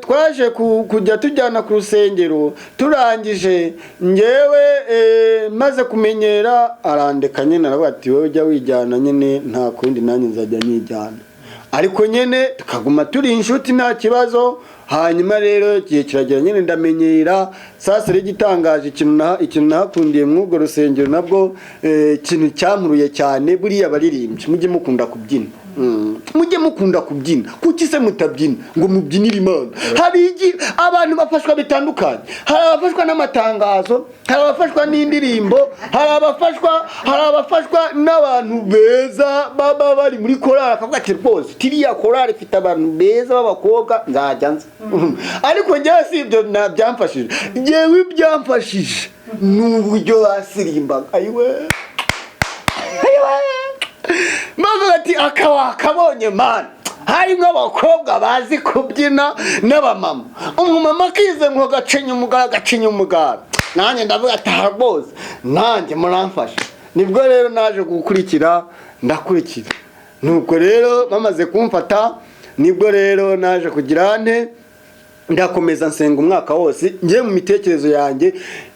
twaje kujya tujyana ku rusengero. Turangije ngewe maze kumenyera, arandeka nyine, aravuga ati wowe ujya wijyana nyine, nta kundi, nanjye nzajya nyijyana, ariko nyine tukaguma turi inshuti nta kibazo. Hanyuma rero igihe kiragera nyine ndamenyera. Sasa rero igitangaje, ikintu nahakundiye muri urwo rusengero nabwo, ikintu cyankuruye cyane, buriya baririmbyi mujye mukunda kubyina. Mujye mukunda kubyina. Kuki se mutabyina ngo mubyinire Imana? Hari abantu bafashwa bitandukanye: hari abafashwa n'amatangazo, hari abafashwa n'indirimbo, hari abafashwa n'abantu beza baba bari muri korali, akavuga ati rwose tiriya korali ifite abantu beza b'abakobwa, nzajya nza. Ariko njyewe si ibyo byamfashije. Njyewe ibyamfashije ni uburyo basirimbaga. Ayiwe, ayiwe! Ndavuga ati aka kabonye man, harimo abakobwa bazi kubyina n'abamama. Umumama akize ngo gacinya umugara, gacinya umugara. Nanjye ndavuga ati aha rwose nanjye muramfasha. Nibwo rero naje gukurikira, ndakurikira. Nuko rero bamaze kumfata, nibwo rero naje kugira nte, ndakomeza nsenga umwaka wose. Ngiye mu mitekerezo yanjye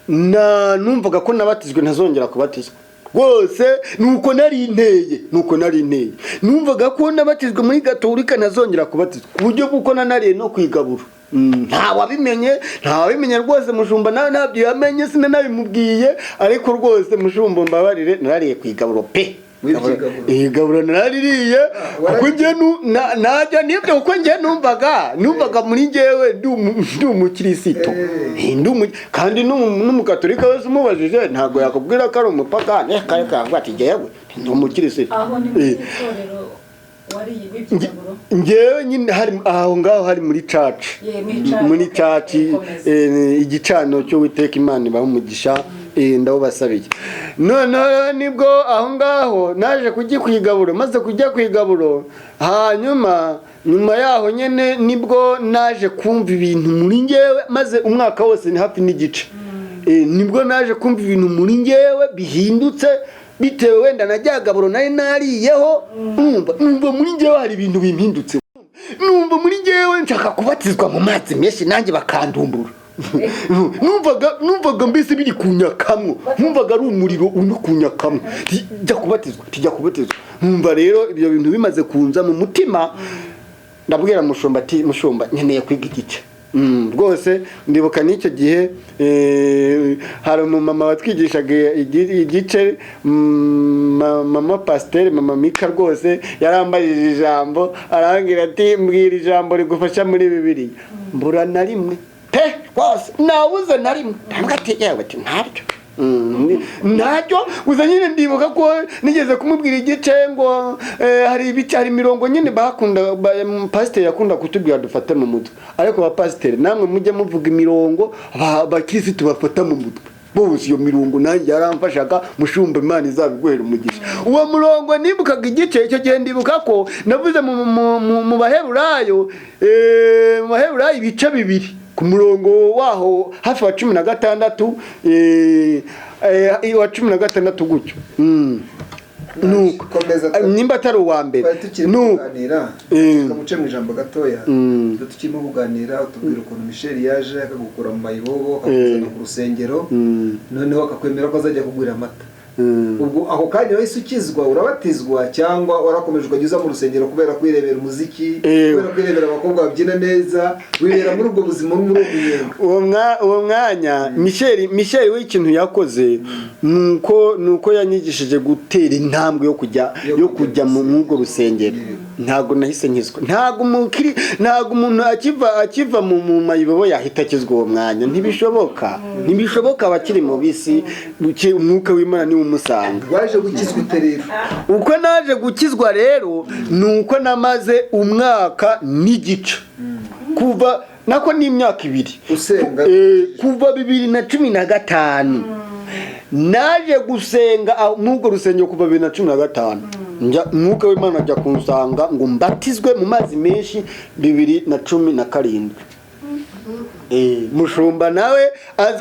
na numvaga ko nabatijwe ntazongera kubatizwa rwose. Nuko nari nteye, nuko nari nteye, numvaga ko nabatijwe muri Gatolika ntazongera kubatizwa, ku buryo bw'uko nanariye no kwigabura. Nta wabimenye, nta wabimenye rwose. Mushumba nawe ntabyo yamenye, sinanabimubwiye. Ariko rwose mushumba, mbabarire, narariye ku igaburo pe. Wibye igaburo? Igaburo naraririye. Kuko njye najya nibyo, kuko njye numvaga muri njyewe ndi umukirisito. Kandi n'umukatolika wese umubajije ntabwo yakubwira ko ari umupagani. Kare kavuga ati njyewe ndi umukirisito. Aho ni mu itorero wariye wibye igaburo? Njyewe nyine hari aho ngaho, hari muri church. Ye, muri church, muri okay, church. komeza. Igicaniro cyo Witeka Imana ibaha umugisha, ndawubasabiye. Noneho nibwo aho ngaho naje kujya ku igaburo. Maze kujya ku igaburo, hanyuma nyuma yaho nyine nibwo naje kumva ibintu muri njyewe. Maze umwaka wose ni hafi n'igice, nibwo naje kumva ibintu muri njyewe bihindutse, bitewe wenda na rya gaburo nari nariyeho. Numva muri njyewe hari ibintu bimpindutse, numva muri njyewe nshaka kubatizwa mu mazi menshi nanjye bakandumbura. Numvaga mbese biri kunyakamwo, numvaga ari umuriro uri kunyakamwo. Tijya kubatizwa, tijya kubatizwa. Numva rero ibyo bintu bimaze kunza mu mutima, ndabwira mushumba ati: "Mushumba, nkeneye kwiga igice." Rwose ndibuka n'icyo gihe, hari umumama watwigishaga igice, mama pasiteri, mama Mika. Rwose yarambajije ijambo, arambwira ati: "Mbwira ijambo rigufasha muri Bibiliya." Mbura na rimwe pe, rwose nabuze na rimwe. Ndambwira ati: "Yewe," ati "ntaryo." Ntacyo gusa nyine ndibuka ko nigeze kumubwira igice ngo hari ibice, hari imirongo nyine bakunda pasiteri yakunda kutubwira dufate mu mutwe. Ariko ba pasiteri namwe mujye muvuga imirongo abakirisitu bafata mu mutwe bose. Iyo mirongo nanjye yaramfashaga. Mushumba, Imana izabiguhera umugisha. Uwo murongo nibukaga igice icyo gihe, ndibuka ko navuze mu Baheburayo ibice 2, ku murongo waho hafi wa 16, wa 16 gutyo. Nuko Komeza. Nimba atari uwa mbere. Twari tukiri Nuko kuganira, tukamuce mu ijambo gatoya. Twari tukirimo kuganira, utubwira ukuntu Michel yaje akagukura mu mayibobo, akakuzana ku rusengero, noneho akakwemera ko azajya kugurira amata. Ubwo ako kanya wahise ukizwa, urabatizwa, cyangwa warakomeje ukajya uza mu rusengero kubera kwirebera umuziki, kubera kwirebera abakobwa babyina neza, wibera muri ubwo buzima, muri ubwo munyenga? Uwo mwanya Michel we ikintu yakoze nuko yanyigishije gutera intambwe yo kujya yo yo kujya kujya mu mw'urwo rusengero. Ntabwo nahise nkizwa, ntabwo umuntu akiva mu mayibobo yahita akizwa uwo mwanya. Ntibishoboka, ntibishoboka. Abakiri mu bisi, umwuka w'Imana niwe umusanga. Waje gukizwa ute rero? Uko naje gukizwa rero ni uko namaze umwaka n'igice, kuva nako n'imyaka 2 usenga. Kuva 2015 naje gusenga muri urwo rusengero. Kuva 2015 njya, umwuka w'Imana ajya kunsanga ngo mbatizwe mu mazi menshi 2017. Mushumba nawe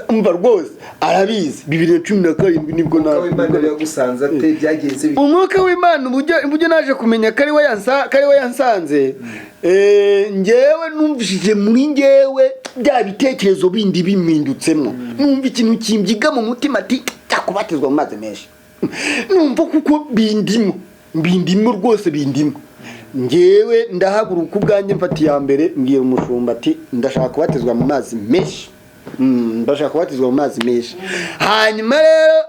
umva rwose arabizi, 2017 nibwo Umwuka w'Imana yagusanze ate? Byagenze bite? Umwuka w'Imana, uburyo naje kumenya ko ari we yansanze, njyewe numvishije muri njyewe bya bitekerezo bindi bimpindutsemo. Numva ikintu kimbyiga mu mutima ati: "Cyakubatizwa mu mazi menshi." Numva kuko bindimo, bindimo rwose, bindimo. Njyewe ndahaguruka ubwanjye, mfata iya mbere, mbwira umushumba ati: "Ndashaka kubatizwa mu mazi menshi." Ndashaka kubatizwa mu mazi menshi. Hanyuma rero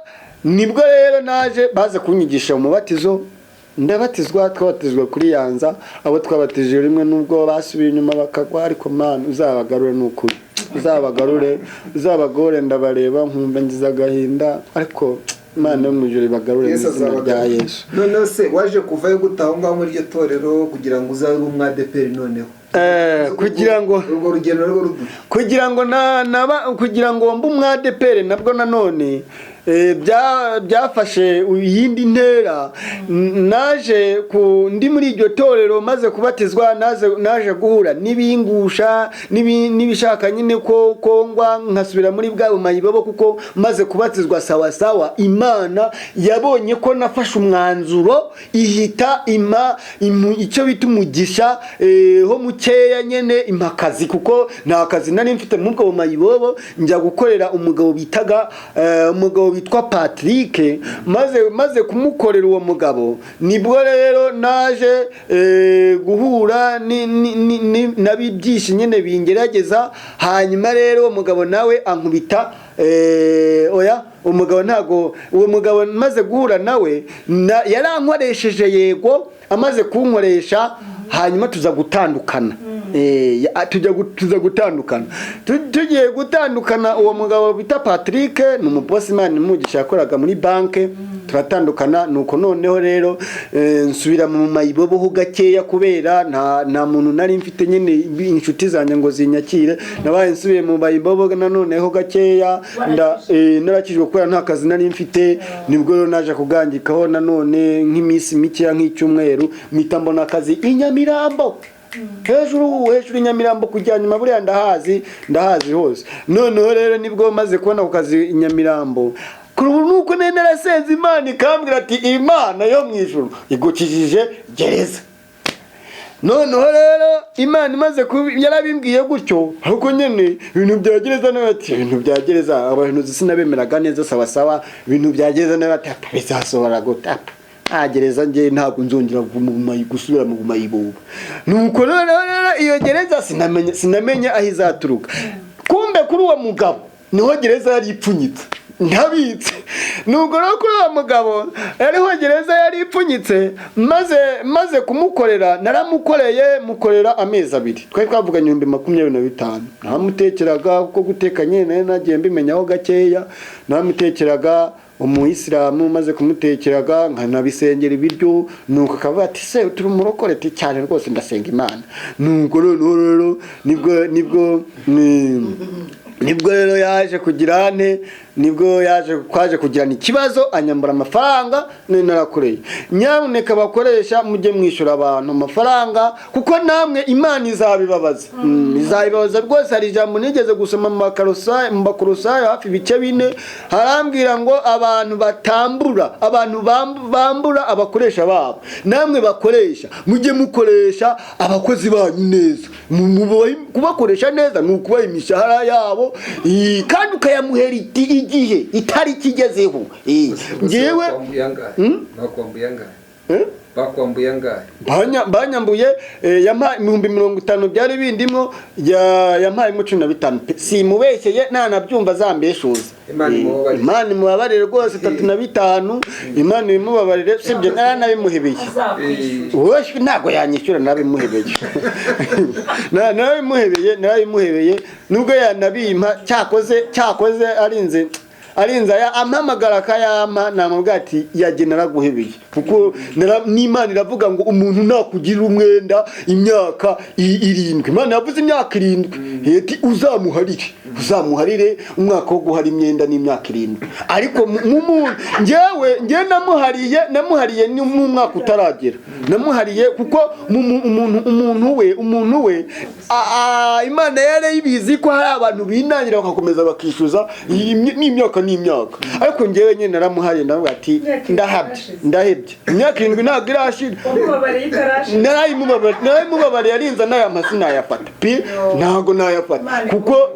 nibwo rero naje baze kunyigisha umubatizo, ndabatizwa. Twabatizwa kuri Yanza. Abo twabatije rimwe, nubwo basubiye inyuma bakagwa, ariko Mana uzabagarure, ni ukuri uzabagarure, uzabagore. Ndabareba nkumva ngize agahinda, ariko Imana yo mu ijuru ibagarure mu Yesu izina rya azabagarura. Yesu. Noneho se waje kuvayo gute aho ngaho muri iryo torero kugira ngo uzabe umwadeperi noneho? Kugira ngo urwo rugendo narwo ruduhe. Kugira ngo na naba kugira ngo mbe umwadepere nabwo nanone byafashe iyindi ntera. Naje ku ndi muri iryo torero, maze kubatizwa, naje guhura n'ibingusha n'ibishaka nyine ko kongwa nkasubira muri bwa bumayibobo, kuko maze kubatizwa sawa sawa Imana yabonye ko nafashe umwanzuro, ihita ima icyo bita umugisha, ho mukeya nyene impa akazi, kuko nta kazi nari mfite muri ubwo bumayibobo. Njya gukorera umugabo bitaga, umugabo witwa Patrick. Maze kumukorera uwo mugabo, nibwo rero naje guhura n'abibyishi nyine bingerageza. Hanyuma rero uwo mugabo nawe ankubita, oya, umugabo ntago, uwo mugabo maze guhura nawe yarankoresheje, yego, amaze kunkoresha hanyuma tuza gutandukana. Tuza gutandukana. Tugiye gutandukana, uwo mugabo bita Patrick ni umubosi, Imana imugisha, yakoraga muri banke. Turatandukana, nuko noneho rero nsubira mu mayibobo ho gakeya, kubera nta muntu nari mfite nyine inshuti zanjye ngo zinyakire. Nabaye nsubiye mu mayibobo nanoneho gakeya, narakijwe kubera nta kazi nari mfite. Nibwo rero naje kugangikaho nanone nk'iminsi mikeya, nk'icyumweru, mpita mbona akazi i Nyamirambo, hejuru hejuru i Nyamirambo kujya nyuma, buriya ndahazi hose. Noneho rero nibwo maze kubona ako kazi i Nyamirambo, kuri ubu nuko nari narasenze Imana ikambwira ati Imana yo mu ijuru igukijije gereza. Noneho rero Imana imaze yarabimbwiye gutyo, ariko nyine ibintu bya gereza nawe ati ibintu bya gereza abantu sinabemeraga neza sawa sawa. Ibintu bya gereza nawe ati apa bizasohora gute? Apa nta gereza, njye ntabwo nzongera gusubira mu bumayibobo. Nuko noneho rero iyo gereza sinamenye aho izaturuka. Kumbe kuri uwo mugabo niho gereza yari ipfunyitse, ntabitse. Nuko rero kuri uwo mugabo yariho gereza yari ipfunyitse. Maze kumukorera, naramukoreye, mukorera amezi 2, twari twavuganye 25,000. Naramutekeraga, kuko guteka nyine nari nagiye mbimenyaho gakeya. Naramutekeraga, umuyisilamu, maze kumutekeraga nkanabisengera ibiryo, nuko akavuga ati se turi umurokore? Ati cyane rwose, ndasenga Imana. Nuko noneho rero nibwo rero yaje kugira ane, nibwo yaje kwaje kugirana ikibazo, anyambura amafaranga nari narakoreye. Nyamuneka bakoresha, mujye mwishyura abantu amafaranga, kuko namwe Imana izabibabaza. Izabibabaza rwose. Hari ijambo nigeze gusoma mu Bakorosayo hafi ibice 4, harambwira ngo abantu batambura, abantu bambura abakoresha babo. Namwe bakoresha, mujye mukoresha abakozi banyu neza. Kubakoresha neza ni ukubaha imishahara yabo, kandi ukayamuhera igihe itariki igezeho. Njyewe Bakwambuye angahe? Bakwambuye angahe? Eh? Bakwambuye angahe? Banyambuye, yampaye 50,000 byari bindimo, yampayemo 15 pe. Simubeshyeye, nanabyumva azambeshuza. Imana imubabarire. Imana imubabarire rwose, 35, Imana imubabarire, sibyo, naranabimuhebeye. Azakwishyura. Wowe ntabwo yanyishyura, narabimuhebeye. Narabimuhebeye nubwo yanabimpa. Cyakoze arinze aya ampamagara akayampa, namubwira ati yajye naraguhebeye, kuko n'Imana iravuga ngo umuntu nakugirira umwenda imyaka 7, Imana yavuze imyaka 7, ati uzamuharire. Umwaka wo guhara imyenda n'imyaka 7, ariko njyewe namuhariye ni mu mwaka utaragera namuhariye, kuko umuntu we Imana yari ibizi ko hari abantu binangira bagakomeza bakishyuza n'imyaka n'imyaka, ariko njyewe nyine naramuhariye, ndavuga ati Imyaka 7 ndahabye irashize. Ndahebye, imyaka 7 ntabwo irashira. Wamubabariye itarashira. Narayimubabariye, arinze n'aya sinayafata pi, ntabwo nayafata. Imana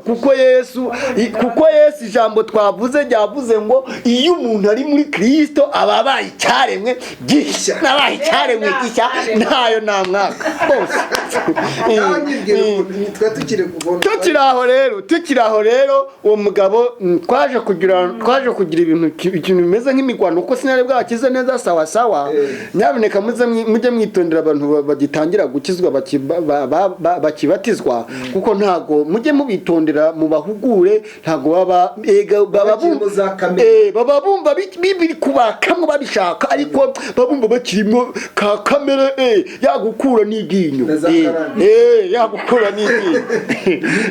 Kuko Yesu, ijambo twavuze ryavuze ngo iyo umuntu ari muri Kristo aba abaye icyaremwe gishya, nabaye icyaremwe gishya, ntayo nta mwaka rwose. Nawe nyibwira ukuntu twari tukiri kubona. Tukiri aho rero uwo mugabo, twaje kugira ibintu ikintu bimeze nk'imigwano, kuko sinari bwakize neza sawa sawa. Nyamuneka mujye mwitondera abantu bagitangira gukizwa, bakibatizwa, kuko ntago mujye mubitondera. ubahugure, ntabwo baba ega baba Bakiri mu za kamere. Baba bumva biri kubakamwo babishaka, ariko baba bumva bakirimo ka kamere, yagukura n'iryinyo. Na za karande. Yagukura n'iryinyo.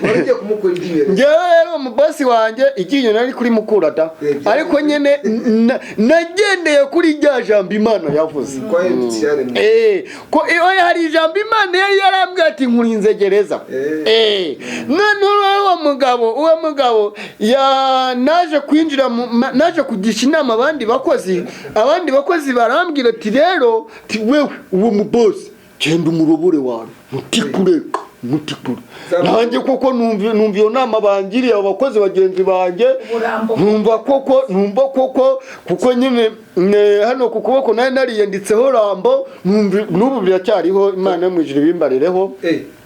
Wari ugiye kumukura iryinyo rero. Njyewe rero umubosi wanjye iryinyo nari kuri mukura da, ariko nyine nagendeye kuri rya jambo Imana yavuze. Ko yahindutse icyaremwe. Ko oya, hari ijambo Imana yari yarambwiye ati nkurinze gereza. Noneho rero uwo mugabo ya naje kwinjira naje kugisha inama abandi bakozi barambwira ati rero, ti wewe uwo mubosi genda umurobore wawe mutikure mutikure. Nanjye koko numva iyo nama bangiriye abo bakozi bagenzi banjye. Uburambo. Numva koko kuko nyine hano ku kuboko nari nariyanditseho Rambo, numva n'ubu biracyariho, Imana yo mu ijuru ibimbarireho.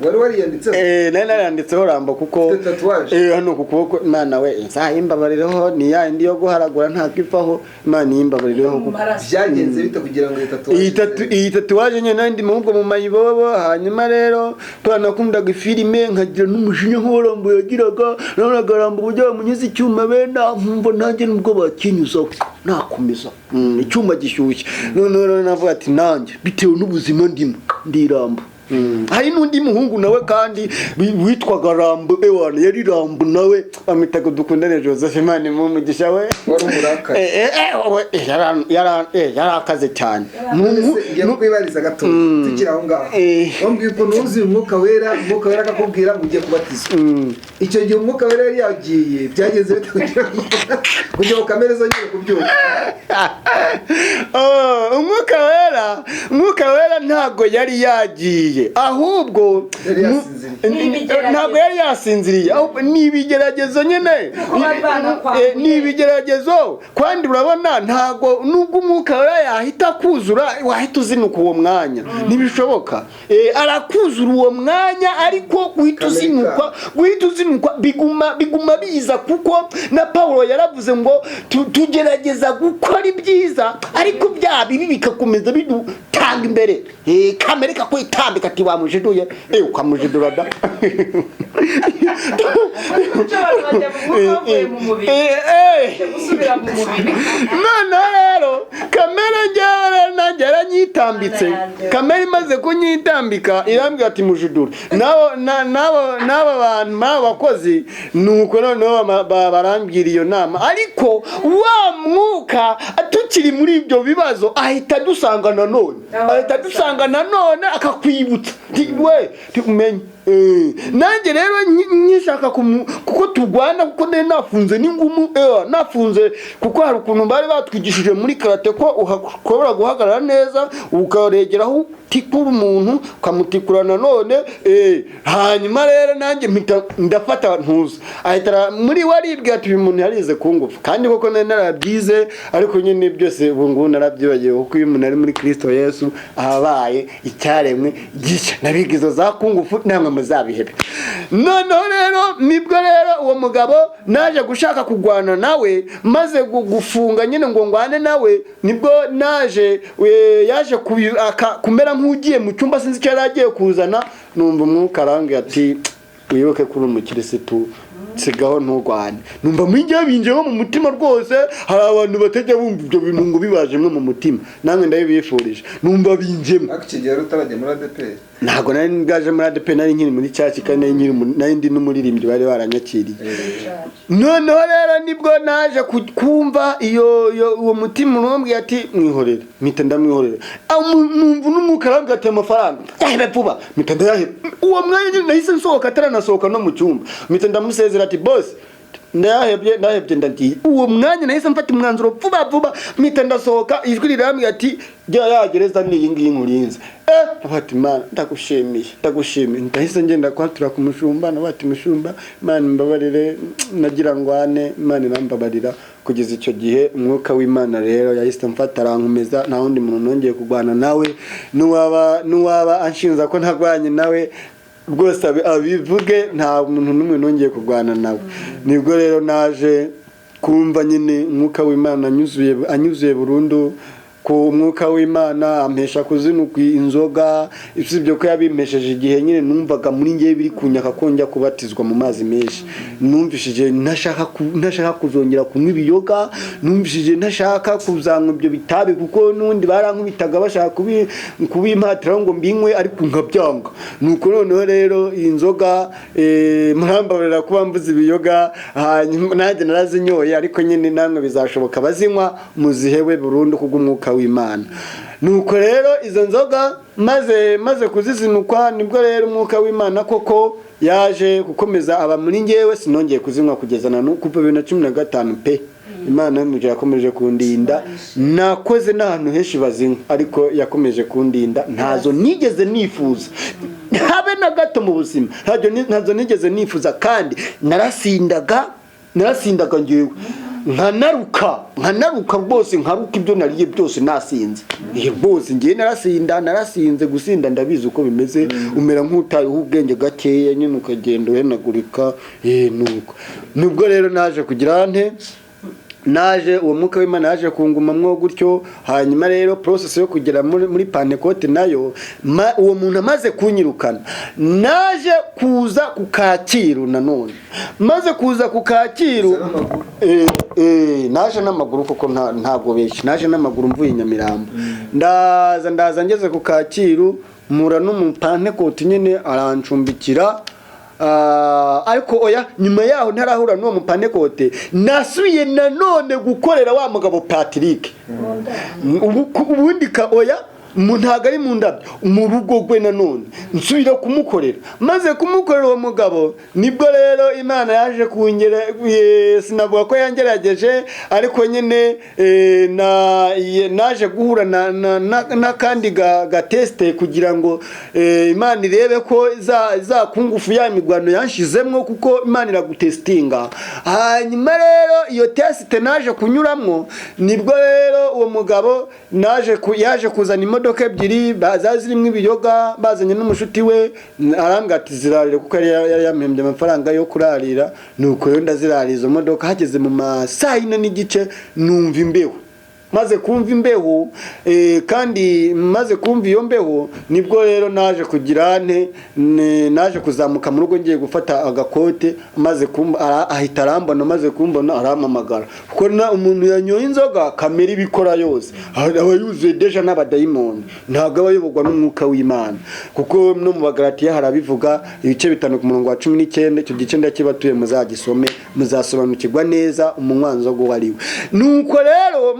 Wari wariyanditseho? Nari nariyanditseho Rambo kuko Ufite tatouage? Hano ku kuboko. Imana we izayimbabarireho, ni ya indi yo guharagura ntabwo ivaho, Imana iyimbabarireho mu kuko maraso. Byagenze bite kugira ngo iyi tatouage? Iyi tatouage nyine nari ndi ahubwo mu mayibobo. Hanyuma rero kubera nakundaga ifilime, nkagira n'umujinya nk'uwo Rambo yagiraga, nabonaga Rambo uburyo bamunyuza icyuma bena, nkumva nanjye nubwo bakinyuzaho nakomeza. Icyuma gishyushye. Noneho rero navuga ati nanjye bitewe n'ubuzima ndimo ndiramba. Hari n'undi muhungu nawe kandi witwaga Rambo, ewana yari Rambo nawe, bamwitaga Dukundane Joseph, Imana imuhe umugisha we. Wari umurakare. Yarakaze cyane. None se ngiye kukwibariza gato tukiri aho ngaho. Wambwiye ukuntu wuzuye Umwuka Wera, Umwuka Wera akakubwira ngo ugiye kubatizwa. Icyo gihe Umwuka Wera yari yagiye, byagenze bite kugira ngo kamere zongere kubyuka? Oh, Umwuka Wera ntabwo yari yagiye, ahubwo Yari yasinziriye. Ni ibigeragezo. Ntabwo yari yasinziriye, ahubwo ni ibigeragezo nyine. Kuko bari banakwanguye. Ni ibigeragezo kandi urabona ntabwo nubwo Umwuka Wera yahita kuzura wahita uzinuka uwo mwanya, ntibishoboka. Arakuzura uwo mwanya, ariko guhita Kamere uzinukwa, guhita uzinukwa biguma biza, kuko na Paulo yaravuze ngo tugerageza gukora ibyiza, ariko bya bibi bikakomeza bidutanga imbere. Kamere kakwitambika ati wamujiduye, ukamujidura da. Icyo abantu bajya mu mwuka bavuye mu mubiri, gusubira mu mubiri. Noneho rero kamere njyewe rero nanjye yaranyitambitse. Mana yanjye. Kamere imaze kunyitambika irambwira ati mujudure n'abo bantu n'abo bakozi. Nuko noneho barambwira iyo nama, ariko wa mwuka tukiri muri ibyo bibazo ahita adusanga nanone, ahita adusanga nanone akakwibutsa ti we ti umenye. Nanjye rero nkishaka kuko turwana, kuko nari nafunze n'ingumu, nafunze kuko hari ukuntu bari batwigishije muri karate ko ushobora guhagarara neza ukaregeraho utikura umuntu ukamutikura nanone. Hanyuma rero nanjye mpita ndafata ntuza ahita muri we aribwira ati uyu muntu yarize ku ngufu, kandi koko nari narabyize, ariko nyine byose ubu ngubu narabyibagiwe, kuko iyo umuntu ari muri Kristo Yesu abaye icyaremwe gishya. Nabiga izo za kungufu namwe muzabihebe. Noneho rero nibwo rero uwo mugabo naje gushaka kurwana nawe, maze gufunga nyine ngo ngwane nawe, nibwo naje yaje kumera nk'ugiye mu cyumba, sinzi icyo yari agiye kuzana, numva Umwuka arambwira ati wibuke ko uri umukirisitu, sigaho nturwane. Numva muri njyewe binjiyemo mu mutima rwose. Hari abantu batajya bumva ibyo bintu ngo bibajemo mu mutima, namwe ndabibifurije. Numva binjemo. Ariko icyo gihe wari utarajya muri ADEPR? Ntabwo nari bwaje muri ADEPR, nari nkiri muri church kandi nari ndi n'umuririmbyi, bari baranyakiriye. Noneho rero nibwo naje kumva iyo uwo mutima urambwira ati mwihorere, mpita ndamwihorera. Numva n'Umwuka arambwira ati amafaranga yahebe vuba, mpita ndayaheba. Uwo mwanya nyine nahise nsohoka ataranasohoka no mu cyumba, mpita ndamusezera ati boss, ndayahebye, ndahebye, ndagiye. Uwo mwanya nahise mfata umwanzuro vuba vuba, mpita ndasohoka. Ijwi rirambwira ati jya yagereza ni iyi ngiyi nkurinze. Ndavuga ati Imana ndagushimiye, ndagushimiye. Ndahise ngenda kwatura ku mushumba, nawe ati mushumba, Imana imbabarire, nagira ngwane, Imana irambabarira. Kugeza icyo gihe Umwuka w'Imana rero yahise amfata arankomeza, nta wundi muntu nongeye kurwana nawe. N'uwaba anshinza ko ntarwanye nawe rwose abivuge, nta muntu n'umwe nongeye kurwana nawe. Nibwo rero naje kumva nyine Umwuka w'Imana anyuzuye, anyuzuye burundu. Ku mwuka w'Imana ampesha kuzinukwa inzoga, usibye ko yabimpesheje igihe nyine numvaga muri ngewe biri kunyaka ko njya kubatizwa mu mazi menshi. Numvishije ntashaka kuzongera kunywa ibiyoga, numvishije ntashaka kuzanywa ibyo bitabi, kuko n'ubundi barankubitaga bashaka kubimpatiraho ngo mbinywe, ariko nkabyanga. Nuko noneho rero iyi nzoga, murambabarira kuba mvuze ibiyoga, hanyuma nanjye narazinyoye, ariko nyine namwe bizashoboka bazinywa muzihewe burundu kubw'umwuka w'Imana. Nuko rero izo nzoga maze kuzizinukwa, nibwo rero umwuka w'Imana koko yaje gukomeza aba muri ngewe, sinongeye kuzinywa kugeza na n'ubu, kuva 2015 pe. Imana yo mu ijuru yakomeje kundinda. Nakoze n'ahantu henshi bazinywa, ariko yakomeje kundinda, ntazo nigeze nifuza habe na gato mu buzima, ntazo nigeze nifuza. Kandi narasindaga ngewe nkanaruka rwose, nkaruka ibyo nariye byose nasinze. Iyo rwose ngewe narasinda, narasinze, gusinda ndabizi uko bimeze, umera nk'utayeho ubwenge gakeya nyine, ukagenda uhenagurika. Nuko nubwo rero naje kugira nte, naje uwo mwuka w'Imana yaje kungumamwo gutyo. Hanyuma rero process yo kugera muri Pantekote nayo, uwo muntu amaze kunyirukana, naje kuza ku Kacyiru. Nanone maze kuza ku Kacyiru, naje n'amaguru kuko ntabwo benshi, naje n'amaguru mvuye i Nyamirambo, ndaza ngeze ku Kacyiru mura n'umupantekote nyine arancumbikira. Ariko oya, nyuma yaho ntarahura n'uwo mupantekote, nasubiye nanone gukorera wa mugabo Patrick. Ubundi ka oya, ntabwo ari mu ndabyo, mu rugo rwe nanone nsubira kumukorera. Maze kumukorera uwo mugabo, nibwo rero Imana yaje kungera, sinavuga ko yangerageje, ariko nyine naje guhura n'akandi ga test kugira ngo Imana irebe ko za kungufu ya mirwano yanshizemwo, kuko Imana iragutestinga. Hanyuma rero iyo test naje kunyuramwo, nibwo rero uwo mugabo yaje kuzana imodoka ebyiri zari zirimo ibiyoga, bazanye n'umushuti we, arambwira ati zirarire, kuko yari yampembye amafaranga yo kurarira. Nuko rero ndazirarira izo modoka. Hageze mu ma saa 4:30 numva imbeho. Maze kumva imbeho, kandi maze kumva iyo mbeho, nibwo rero naje kugira nte, naje kuzamuka mu rugo ngiye gufata agakote, maze kumva ahita arambona. Maze kumbona arampamagara, kuko na umuntu yanyoye inzoga kamera ibikora yose, aba yuzuye déjà n'abadayimoni, ntabwo aba ayoborwa n'umwuka w'Imana, kuko no mu Bagalatiya harabivuga, ibice 5 ku murongo wa 19. Icyo gice ndakibatuye, muzagisome, muzasobanukirwa neza umunywanzoga uwo ari we. Nuko rero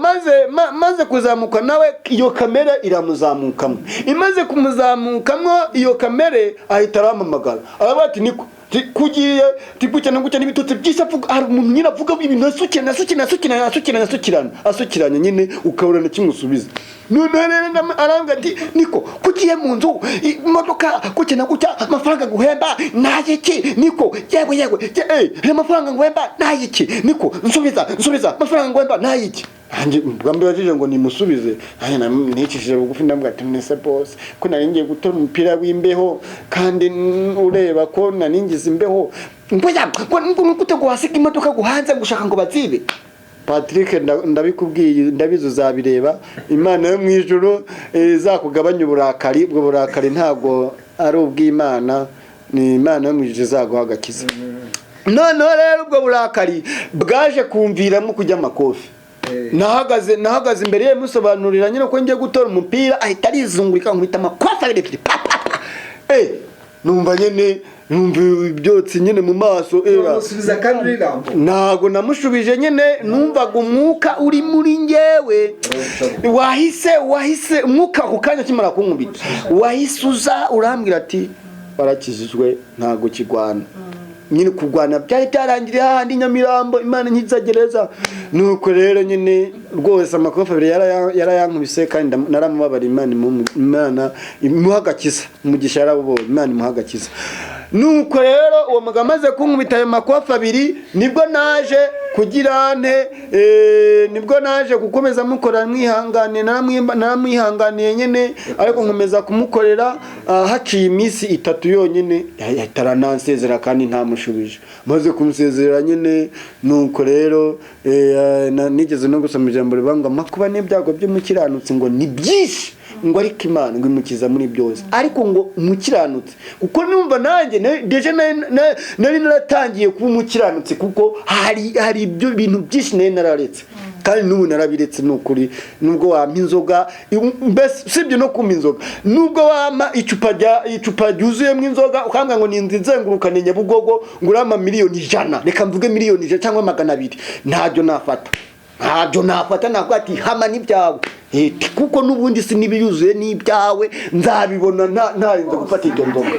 maze kuzamuka, nawe iyo kamere iramuzamukamo. Imaze kumuzamukamo iyo kamere, ahita arampamagara, aravuga ati niko kugiye gutya na gutya n'ibitutsi byinshi avuga. Hari umuntu nyine avuga ibintu asukirana, asukirana, asukirana, asukirana, asukirana, asukiranya nyine, ukabura na kimwe usubiza. Noneho rero arambwira ati niko kugiye mu nzu, imodoka gutya na gutya, amafaranga nguhemba nayiki? Niko yewe yewe, amafaranga nguhemba nayiki? Niko nsubiza, nsubiza, amafaranga nguhemba nayiki? Nanjye ubwo mbibajije ngo nimusubize, nanjye nicishije bugufi, ndamubwira ati nese boss, ko nari ngiye gutora umupira w'imbeho, kandi ureba ko nari ngize imbeho, ngo ngo gute ngo wasiga imodoka ngo hanze gushaka ngo bazibe? Patrick, ndabikubwiye, ndabizi uzabireba. Imana yo mu ijuru izakugabanya uburakari. Ubwo burakari ntabwo ari ubw'Imana, ni Imana yo mu ijuru izaguha agakiza. Noneho rero ubwo burakari bwaje kumviramo kujya amakofi. Nahagaze imbere ye musobanurira nyine ko ngiye gutora umupira, ahita arizungurika, nkubita amakofi abiri ebyiri, pa pa pa. Numva nyine numva ibyotsi nyine mu maso era. Musubiza kandi urirambo? Ntago namushubije nyine, numvaga umwuka uri muri njyewe wahise umwuka ako kanya akimara kunkubita wahise uza urambwira ati warakijijwe, ntago kigwana. Nyine kurwana byari byarangiriye hahandi Nyamirambo, Imana nkiza gereza. Nuko rero nyine rwose amakofi abiri yarayankubise, kandi naramubabariye. Imana imuha agakiza, umugisha yarawubonye, Imana imuha agakiza. Nuko rero uwo mugabo amaze kunkubita ayo makofi abiri, nibwo naje kugira nte, nibwo naje gukomeza mukora mwihangane, naramwihanganiye nyine, ariko nkomeza kumukorera. Haciye iminsi 3 yonyine ahita aranansezera kandi ntamushubije. Maze kumusezerera nyine, nuko rero nigeze no gusoma ijambo rivuga ngo amakuba n'ibyago by'umukiranutsi ngo ni byinshi, ngo ariko Imana ngo imukiza muri byose, ariko ngo umukiranutsi, kuko numva nanjye déjà nari naratangiye kuba umukiranutsi, kuko hari ibyo bintu byinshi nari nararetse, kandi n'ubu narabiretse. Ni ukuri, nubwo wampa inzoga, mbese usibye no kumpa inzoga, nubwo wampa icupa ryuzuyemo inzoga ukambwira ngo ninzi nzengurukane Nyabugogo, ngo urampa 100,000,000, reka mvuge 100,000,000 cyangwa 200, ntabyo nafata, ntabyo nafata. Navuga ati hama n'ibyawe, kuko n'ubundi si n'ibiyuzuye n'ibyawe nzabibona, ntarinze gufata iryo nzoga.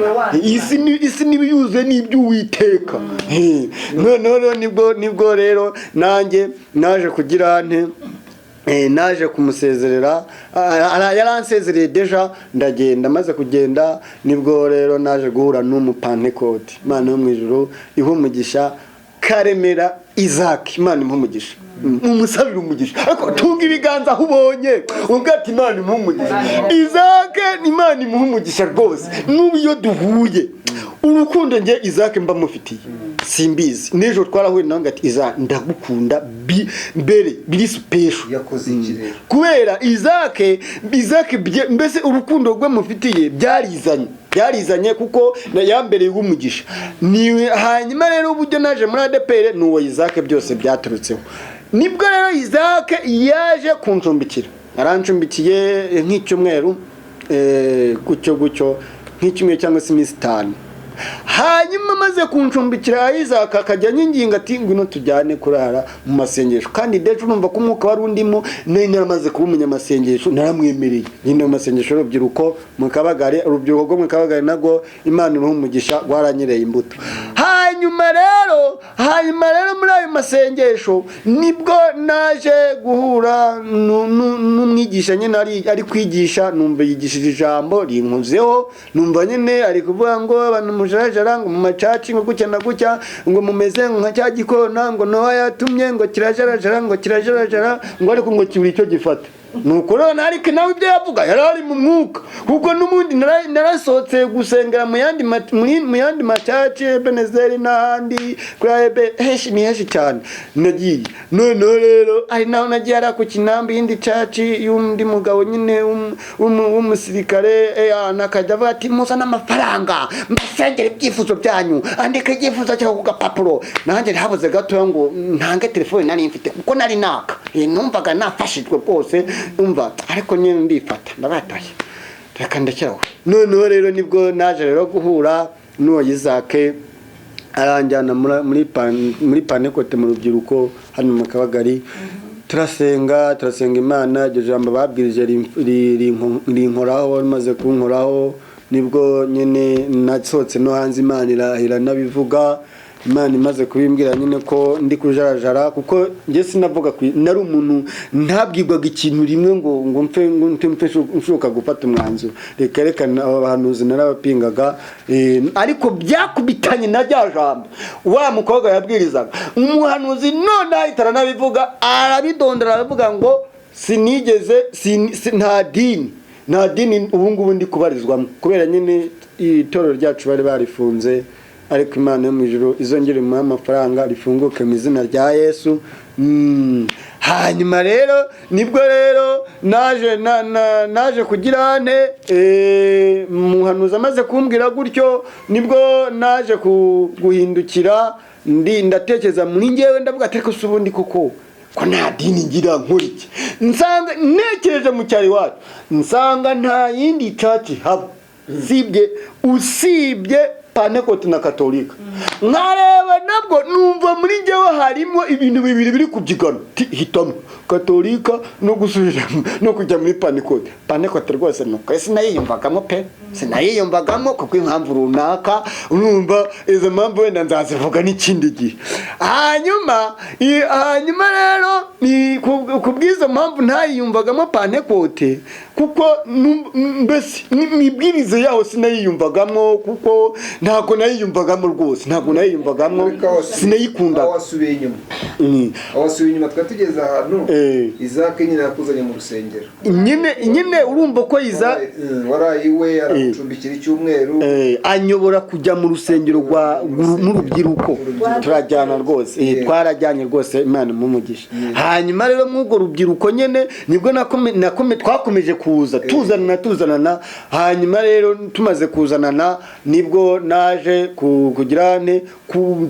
Isi n'ibiyuzuye n'iby'Uwiteka. Noneho rero nibwo rero nanjye naje kugira nte, naje kumusezerera. Yaransezereye déjà, ndagenda. Maze kugenda nibwo rero naje guhura n'umupantekoti, Imana yo mu ijuru iha umugisha, Karemera Isaac, Imana imuha umugisha. Umusabira umugisha, ariko tunga ibiganza aho ubonye ubwo ati Imana imuha umugisha. Isaac, Imana imuha umugisha rwose. N'ubu iyo duhuye, urukundo njye Isaac mba mufitiye simbizi. N'ejo twarahuye nawe ati Isaac ndagukunda mbere biri special. Yakoze iki rero? Kubera Isaac mbese urukundo rwe mufitiye byarizanye, kuko yambereye umugisha. Ni hanyuma rero uburyo naje muri ADEPR ni uwo Isaac byose byaturutseho. Nibwo rero Isaac yaje kuncumbikira, yarancumbikiye nk'icyumweru, gutyo gutyo, nk'icyumweru cyangwa se iminsi 5. Hanyuma amaze kuncumbikira, Isaac akajya anyinginga ati ngwino tujyane kurara mu masengesho. Kandi déjà urumva ko umwuka wari undimo, nari naramaze kuba umunyamasengesho, naramwemereye nyine mu masengesho y'urubyiruko mu Kabagari. Urubyiruko rwo mu Kabagari nabwo Imana iruha umugisha, rwaranyereye imbuto. Hanyuma rero muri ayo masengesho nibwo naje guhura n'umwigisha nyine ari kwigisha, numva yigishije ijambo rinkuzeho. Numva nyine ari kuvuga ngo abantu mujarajara ngo mu macaci, ngo gutya na gutya, ngo mumeze nka cya gikona ngo Nowa yatumye, ngo kirajarajara, ngo kirajarajara, ngo ariko ngo kibura icyo gifata. Nuko rero ariko nawe ibyo yavuga yari ari mu mwuka, kuko n'ubundi narasohotse gusengera mu yandi macaci, Ebenezeri n'ahandi kuri Ebe, henshi ni henshi cyane nagiye. Noneho rero ari naho nagiye ari ku Kinambi, yindi caci y'undi mugabo nyine w'umusirikare, akajya avuga ati muzane amafaranga mbasengere ibyifuzo byanyu, andika ibyifuzo cyawe ku gapapuro. Nanjye ntabuze gatoya ngo ntange telefone nari mfite, kuko nari naka. Numvaga nafashijwe rwose, umva, ariko nyine ndifata, ndabataye, reka ndekeraho. Noneho rero nibwo naje rero guhura n'uwo Isaac, aranjyana muri Pantekote mu rubyiruko hano mu Kabagari. Turasenga Imana, iryo jambo babwirije rinkoraho. Rimaze kunkoraho nibwo nyine nasohotse no hanze, Imana iranabivuga. Imana imaze kubimbwira nyine ko ndi kujarajara, kuko njye sinavuga nari umuntu ntabwirwaga ikintu rimwe ngo mfe nshuka gufata umwanzuro. Reka reka, aba bahanuzi narabapingaga, ariko byakubitanye na rya jambo wa mukobwa yabwirizaga, umuhanuzi none ahita aranabivuga, arabidondora, aravuga ngo sinigeze nta dini ubu ngubu ndi kubarizwamo, kubera nyine itorero ryacu bari barifunze. Ariko Imana yo mu ijuru izongere imuhe amafaranga rifunguke mu izina rya Yesu. Hanyuma rero nibwo rero naje kugira nte, muhanuzi amaze kumbwira gutyo, nibwo naje guhindukira, ndi ndatekereza muri njyewe, ndavuga ati ariko se ubundi koko ko nta dini ngira nkora iki? Nsanga ntekereje mu cyaro iwacu, nsanga nta yindi caci haba usibye Pantekote na Katolika. Nkareba nabwo numva muri njyewe harimo ibintu bibiri biri kubyigana. Ti, hitamo Katolika no gusubira no kujya muri Pantekote. Pantekote rwose nuko sinayiyumvagamo pe, sinayiyumvagamo kuko impamvu runaka, urumva izo mpamvu wenda nzazivuga n'ikindi gihe. Hanyuma rero ni ku bw'izo mpamvu ntayiyumvagamo Pantekote, kuko mbese imibwirize yaho sinayiyumvagamo, kuko ntabwo nayiyumvagamo rwose, ntabwo nayiyumvagamo. kuyijyamo, Ariko aho sinayikundaga. Wasubiye inyuma, aho wasubiye inyuma, twari tugeze ahantu Isaac nyine yakuzanye mu rusengero. Nyine urumva ko iza Waraye iwe, aragucumbikira icyumweru. Anyobora kujya mu rusengero rwa mu rubyiruko, turajyana rwose. Twarajyanye rwose, Imana imumugisha. Hanyuma rero muri urwo rubyiruko nyine nibwo twakomeje kuza tuzanana tuzanana. Hanyuma rero tumaze kuzanana nibwo naje kugira ne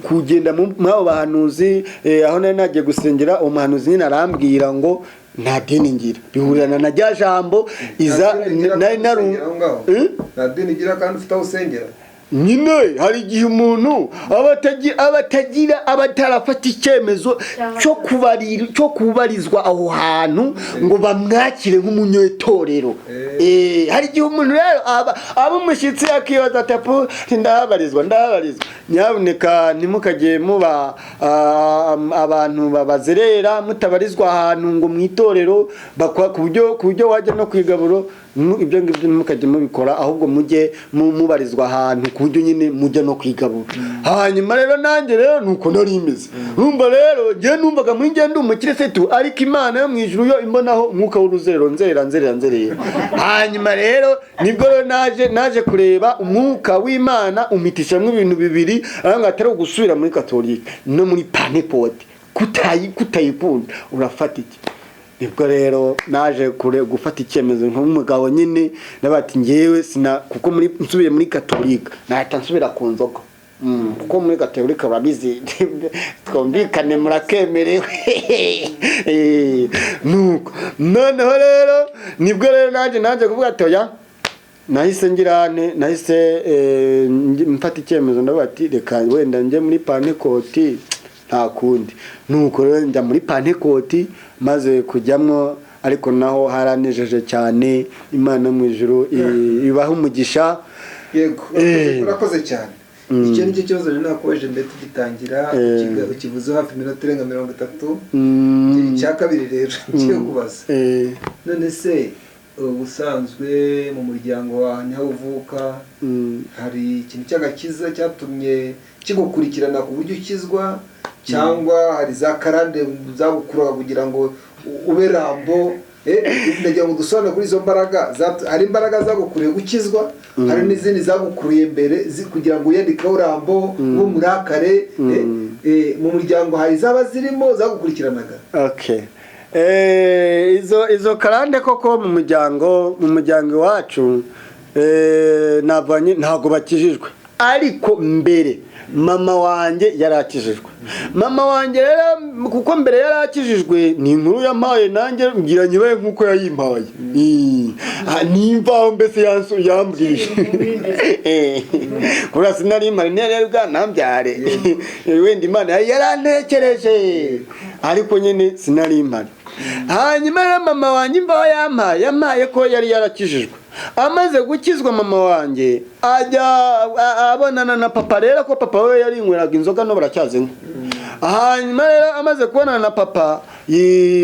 kugenda muri abo bahanuzi, aho nari nagiye gusengera uwo muhanuzi nyine arambwira ngo nta dini ngira, bihurirana na rya jambo iza Nta dini ugira nari kandi naru usengera aho ngaho? Eh? Nta dini ugira kandi ufite aho usengera? Nyine hari igihe umuntu aba atagira aba atarafata icyemezo cyo kubarizwa aho hantu ngo bamwakire nk'umunyetorero. Hari igihe umuntu rero aba umushyitsi akibaza ati: "Apu, ndahabarizwa, ndahabarizwa." Nyabuneka ntimukajye muba abantu babazerera mutabarizwa ahantu ngo mu itorero ku buryo wajya no ku igaburo. Ibyo ngibyo ntimukajye mubikora, ahubwo mujye mubarizwa ahantu ku buryo nyine mujya no kwigabura. Hanyuma rero nanjye rero nuko nari imeze. Urumva rero njyewe numvaga muri njye ndi umukirisitu, ariko Imana yo mu ijuru yo imbonaho umwuka w'uruzerero, nzerera, nzerera, nzerera. Hanyuma rero nibwo rero naje kureba umwuka w'Imana umpitishamo ibintu bibiri, ariko atari ugusubira muri Katolika no muri Pantekote, kutayikunda urafata iki. Nibwo rero naje kure gufata icyemezo nk'umugabo nyine, nabati ngewe sina kuko muri nsubiye muri Katolika nahita nsubira ku nzoga. Kuko muri Katolika urabizi, twumvikane, murakemerewe. Nuko noneho rero nibwo rero naje kuvuga ati oya. Nahise ngira nte, nahise mfata icyemezo, ndavuga ati reka wenda njye muri Pantekoti, nta kundi. Nuko rero njya muri Pantekoti, maze kujyamwo ariko naho haranejeje cyane. Imana mu ijuru ibaha umugisha. Yego, urakoze cyane. Icyo nicyo kibazo rero nakubaje mbere tugitangira, ukivuzeho hafi iminota irenga 30. Icya kabiri rero ngiye kubaza, none se ubusanzwe mu muryango wawe niho uvuka, hari ikintu cy'agakiza cyatumye kigukurikirana ku buryo ukizwa, cyangwa hari za karande zagukuraga kugira ngo ube Rambo? Ndagira ngo dusobanure kuri izo mbaraga. Hari imbaraga zagukuriye gukizwa, hari n'izindi zagukuriye mbere kugira ngo wiyandikeho Rambo w'umurakare. Mu muryango hari izaba zirimo zagukurikiranaga? Okay. Izo karande koko mu muryango iwacu, ntabwo bakijijwe, ariko mbere mama wanjye yarakijijwe. Mama wanjye rero, kuko mbere yarakijijwe, ni inkuru yampaye nanjye mbwira nyibaye nk'uko yayimpaye. Nimvaho mbese yambwiye. Kubera sinari mpari, ntiyari bwanambyare, wenda Imana yari yarantekereje, ariko nyine sinari mpari. Hanyuma rero mama wanjye imvaho yampaye ko yari yarakijijwe. Amaze gukizwa mama wanjye ajya abonana na papa rero, ko papa we yarinyweraga inzoga no baracyazinywa. Hanyuma rero amaze kubonana na papa,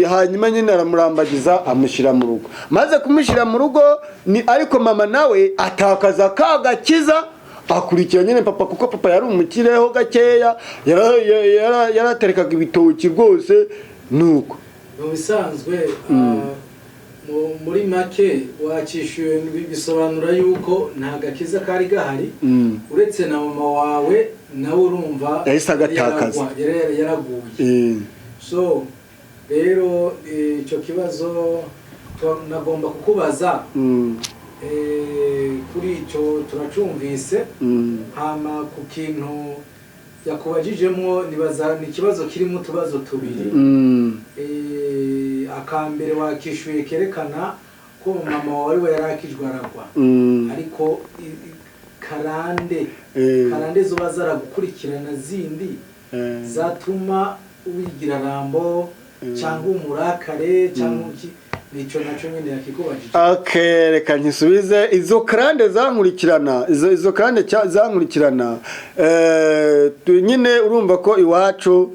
hanyuma nyine aramurambagiza, amushyira mu rugo. Maze kumushyira mu rugo ni ariko mama nawe atakaza ka gakiza, akurikira nyine papa, kuko papa yari umukireho gakeya, yaraterekaga ibitoki rwose nuko. Mu bisanzwe, muri make wakishyuye, bisobanura yuko nta gakiza kari gahari, uretse na mama wawe nawe urumva Yahise agatakaza. Yaraguye. So rero icyo kibazo nagomba kukubaza, kuri icyo turacumvise. Hama ku kintu yakubajijemo, nibaza ni ikibazo kirimo utubazo tubiri. Akambere wakishyuye kerekana ko mama wawe we yarakijwe aragwa, ariko karande karande zoba zaragukurikirana zindi zatuma wigira Rambo cyangwa umurakare cyangwa iki. Nicyo nacyo nyine yakikubajije. Okay, reka nkisubize. Izo karande zankurikirana, izo karande zankurikirana, nyine urumva ko iwacu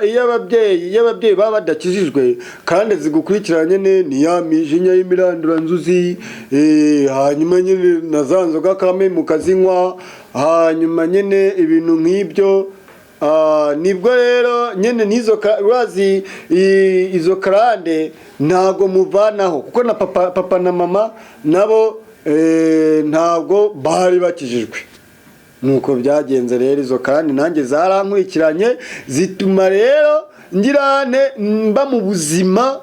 iyo ababyeyi baba badakijijwe, karande zigukurikirana nyine ni ya mijinya y'imiranduranzuzi, hanyuma nyine na za nzoga kame mukazinywa, hanyuma nyine ibintu nk'ibyo. Nibwo rero nyine n'izo urazi izo karande ntabwo muvanaho, kuko na papa na mama nabo ntabwo bari bakijijwe. Nuko byagenze rero, izo karande nanjye zarankurikiranye, zituma rero ngirane mba mu buzima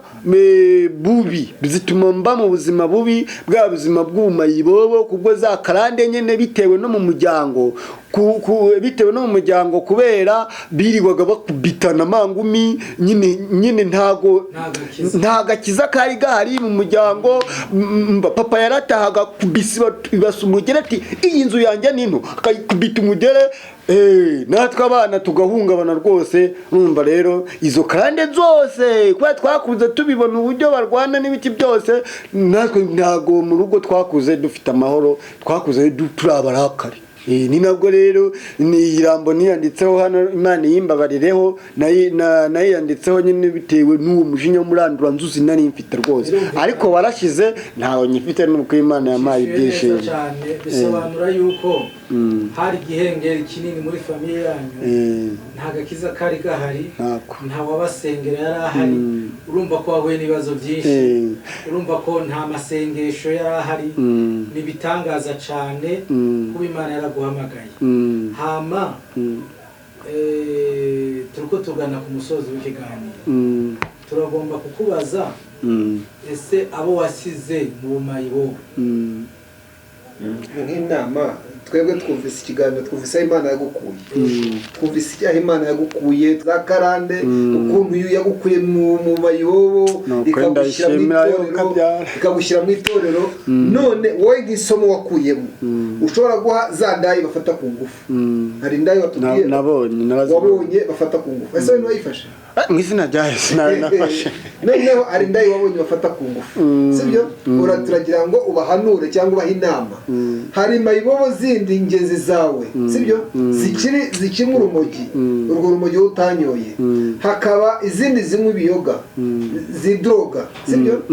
bubi, zituma mba mu buzima bubi, bwa buzima bw'ubumayibobo, kubwo za karande nyine, bitewe no mu muryango bitewe no mu muryango, kubera birirwaga bakubitana amangumi nyine ntago Nta gakiza. Nta gakiza kari gahari mu muryango. Papa yaratahaga kubisa ibasa umugere, ati: "Iyi nzu yanjye ni nto," akayikubita umugere, natwe abana tugahungabana rwose. Numva rero izo karande zose, kubera twakuze tubibona uburyo barwana n'ibiki byose, natwe ntabwo mu rugo twakuze dufite amahoro, twakuze turi abarakare. Ni nabwo rero ni irambo niyanditseho hano, Imana yimbabarireho, nayiyanditseho nyine bitewe n'uwo mujinya w'umuranduranzuzi nari mfite rwose. Birumvikana. Ariko warashize, ntawe nyifite, nuko Imana yampaye Bishyuye neza ibyishimo. cyane. Bisobanura yuko hari igihengeri kinini muri famille yanyu, nta gakiza kari gahari, Ntako. nta wabasengera yari ahari. Urumva ko wahuye n'ibibazo byinshi, urumva ko nta masengesho yari ahari. Ni ibitangaza cyane kuba Imana yaraguhamagaye. Hama turiko tugana ku musozi w'ikiganiro, turagomba kukubaza: ese abo wasize mu bumayibobo, Nk'inama, twebwe twumvise ikiganiro, twumvise aho Imana yagukuye, twumvise aho Imana yagukuye za karande, ukuntu yagukuye mu mayibobo, Nuko ikagushyira mu ndayishimira yo itorero, kabyara. ikagushyira mu itorero. None wowe nk'isomo wakuyemo ushobora guha za ndayi bafata ku ngufu, hari indayi watubwiye Nabonye, narazibonye. Wabonye bafata ku ngufu, ese wowe ntiwayifashe? Ah, mu izina rya Yesu, nafashe. Noneho hari indayi wabonye bafata ku ngufu, sibyo? Turagira ngo ubahanure cyangwa ubahe inama. Hari mayibobo zindi ngezi zawe, sibyo, zikiri zikinywa urumogi, urwo rumogi wowe utanyoye, hakaba izindi zinywa ibiyoga zidroga, sibyo?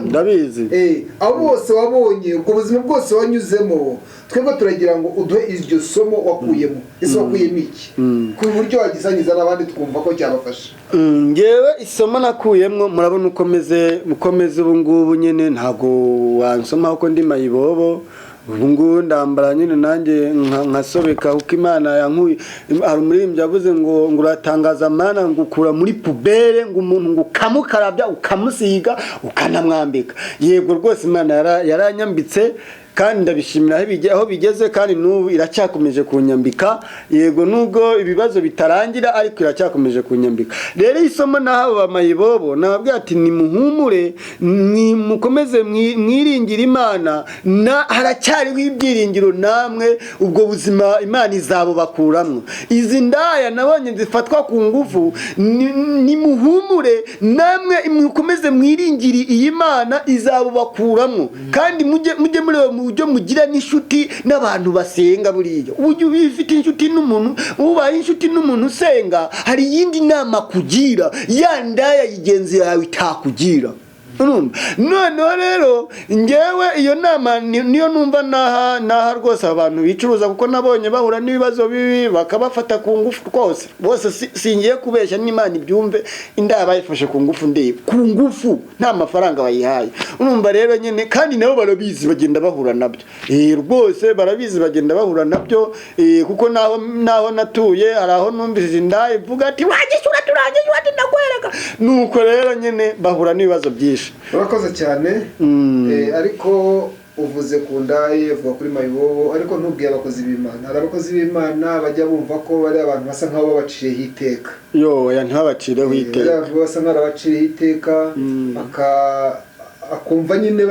Ndabizi. Abo bose wabonye, ubwo buzima bwose wanyuzemo, twebwe turagira ngo uduhe iryo somo wakuyemo. Ese wakuyemo iki ku buryo wagisangiza n'abandi twumva ko cyabafasha? Ngewe isomo nakuyemwo, murabona uko meze, uko meze ubu ngubu nyine, ntabwo wansomaho ko ndi mayibobo. Ubu ngubu ndambara nyine nanjye nkasobeka, kuko Imana yankuye. Hari umuririmbyi yavuze ngo uratangaza Mana, ngo ukura muri poubelle, ngo umuntu ngo ukamukarabya, ukamusiga, ukanamwambika. Yego rwose, Imana yaranyambitse kandi ndabishimira aho bigeze, kandi n'ubu iracyakomeje kunyambika. Yego, nubwo ibibazo bitarangira, ariko iracyakomeje kunyambika. Rero isomo nahawe bamayibobo, nababwira ati: "Nimuhumure, mukomeze mwiringire Imana, na haracyariho ibyiringiro. Namwe ubwo buzima Imana izabubakuramwo. Izi ndaya nabonye zifatwa ku ngufu, nimuhumure, namwe mukomeze mwiringire iyi Mana, izabubakuramwo. Kandi mujye mureba mu buryo mugira n'inshuti n'abantu basenga. Buriya ujye uba ufite inshuti n'umuntu, ubaye inshuti n'umuntu usenga, hari iyindi nama kugira ya ndaya yigenzi yawe itakugira." Urumva? Noneho rero ngewe iyo nama niyo numva naha rwose abantu bicuruza, kuko nabonye bahura n'ibibazo bibi, bakabafata ku ngufu rwose bose. Singiye kubeshya, n'Imana ibyumve, inda bayifashe ku ngufu, ndeba ku ngufu, nta mafaranga bayihaye. Urumva rero nyine, kandi nabo barabizi, bagenda bahura nabyo. Rwose barabizi, bagenda bahura nabyo, kuko naho natuye hari aho numvise inda ivuga ati: "Wagishyura, turangishyura," ati: "Ndakwereka." Nuko rero nyine bahura n'ibibazo byinshi. Urakoze cyane. Ariko uvuze ku ndaye, uvuga kuri mayibobo, ariko ntubwiye abakozi b'Imana. Hari abakozi b'Imana bajya bumva ko bari abantu basa nk'aho babaciyeho iteka. Yo, oya, ntibabacireho iteka. Bariya bantu basa nk'aho babaciriyeho iteka, akumva nyine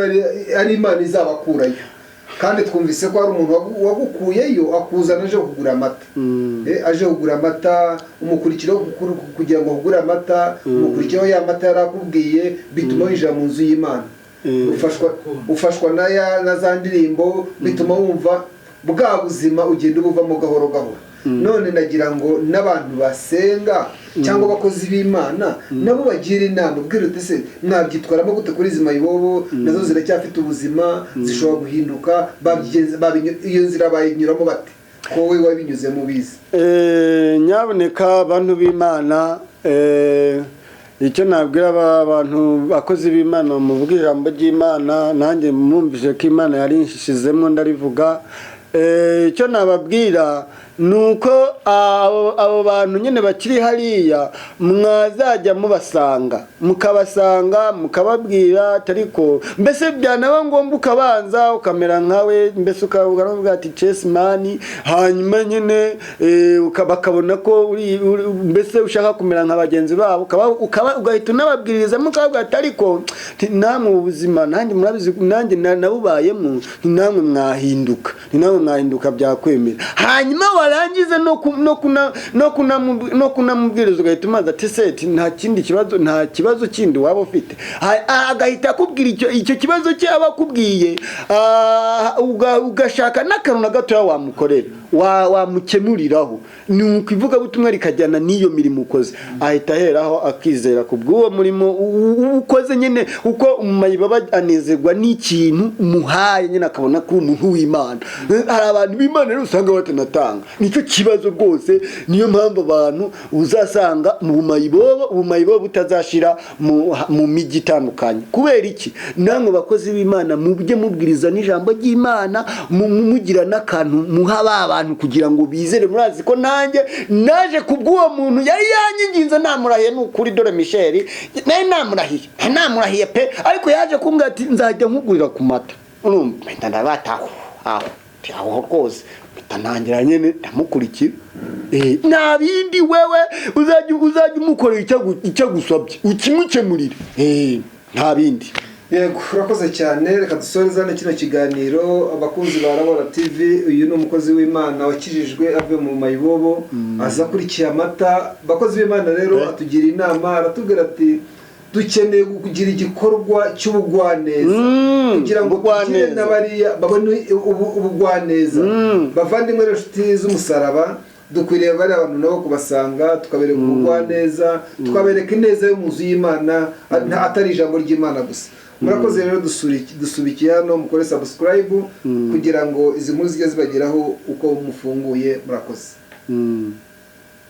ari Imana izabakurayo. Kandi twumvise ko hari umuntu wagukuyeyo akuzana aje kugura amata. Aje kugura amata, umukurikiraho kugira ngo agure amata, umukurikiraho ya mata yarakubwiye, bituma winjira mu nzu y'Imana. Ufashwa na za ndirimbo, bituma wumva bwa buzima ugenda ubuvamo gahoro gahoro. None nagira ngo n'abantu basenga cyangwa abakozi b'Imana nabo bagira inama, ubwira uti se mwabyitwaramo gute kuri izi mayibobo, nazo ziracyafite ubuzima, zishobora guhinduka, iyo nzira bayinyuramo bate ko wowe wabinyuzemo ubizi? Nyaboneka bantu b'Imana, icyo nabwira abantu bakozi b'Imana muvuga ijambo ry'Imana, nanjye mwumvise ko Imana yarinshishizemo ndarivuga. Icyo nababwira nuko abo bantu nyine bakiri hariya mwazajya mubasanga, mukabasanga mukababwira, ariko mbese byanaba ngombwa ukabanza ukamera nkawe, mbese ukavuga ati chessman, hanyuma nyine bakabona ko uri mbese ushaka kumera nka bagenzi babo, ugahita unababwiriza mukababwira ati ariko namwe ubuzima nanjye murabizi, nanjye nabubayemo, ni namwe mwahinduka, ni namwe mwahinduka byakwemera. Hanyuma warangize no kunamubwiriza ugahita umaza ati se nta kindi kibazo, nta kibazo kindi waba ufite, agahita akubwira icyo kibazo cye aba akubwiye, ugashaka n'akantu na gatoya wamukorera, wamukemuriraho, ni ukuvuga butumwa rikajyana n'iyo mirimo ukoze, ahita aheraho akizera ku bw'uwo murimo ukoze nyine, uko umumayibaba anezerwa n'ikintu umuhaye nyine, akabona ko umuntu w'Imana. Hari abantu b'Imana rero usanga batanatanga, nicyo kibazo rwose. Niyo mpamvu abantu uzasanga mu bumayibobo, ubumayibobo butazashira mu mijyi itandukanye. Kubera iki? Namwe bakozi b'Imana mujye mubwiriza n'ijambo ry'Imana, mugira n'akantu muha ba bantu kugira ngo bizere. Murazi ko nanjye naje kubw'uwo muntu yari yanyiginze, namurahiye n'ukuri, dore Michel nari namurahiye pe, ariko yaje kumbwira ati nzajya nkugurira ku mata, urumva mpita ndabataho aho rwose, mpita ntangira nyine ndamukurikira. Nta bindi, wewe uzajya umukorera icyo agusabye ukimukemurire, nta bindi. Yego, urakoze cyane. Reka dusoreze hano kino kiganiro. Abakunzi ba Rabora TV, uyu ni umukozi w'Imana wakijijwe avuye mu mayibobo, aza akurikiye amata. Abakozi b'Imana rero atugira inama, aratubwira ati dukeneye kugira igikorwa cy'ubugwaneza kugira ngo tugire n'abariya babone ubugwaneza. Bavandimwe rero, inshuti z'umusaraba, dukwiriye bariya abantu nabo kubasanga, tukabereka ubugwaneza, tukabereka ineza yo mu nzu y'Imana, atari ijambo ry'Imana gusa. Murakoze rero, dusubikiye hano, mukore subscribe kugira ngo izi nkuru zijye zibageraho uko mufunguye. Murakoze.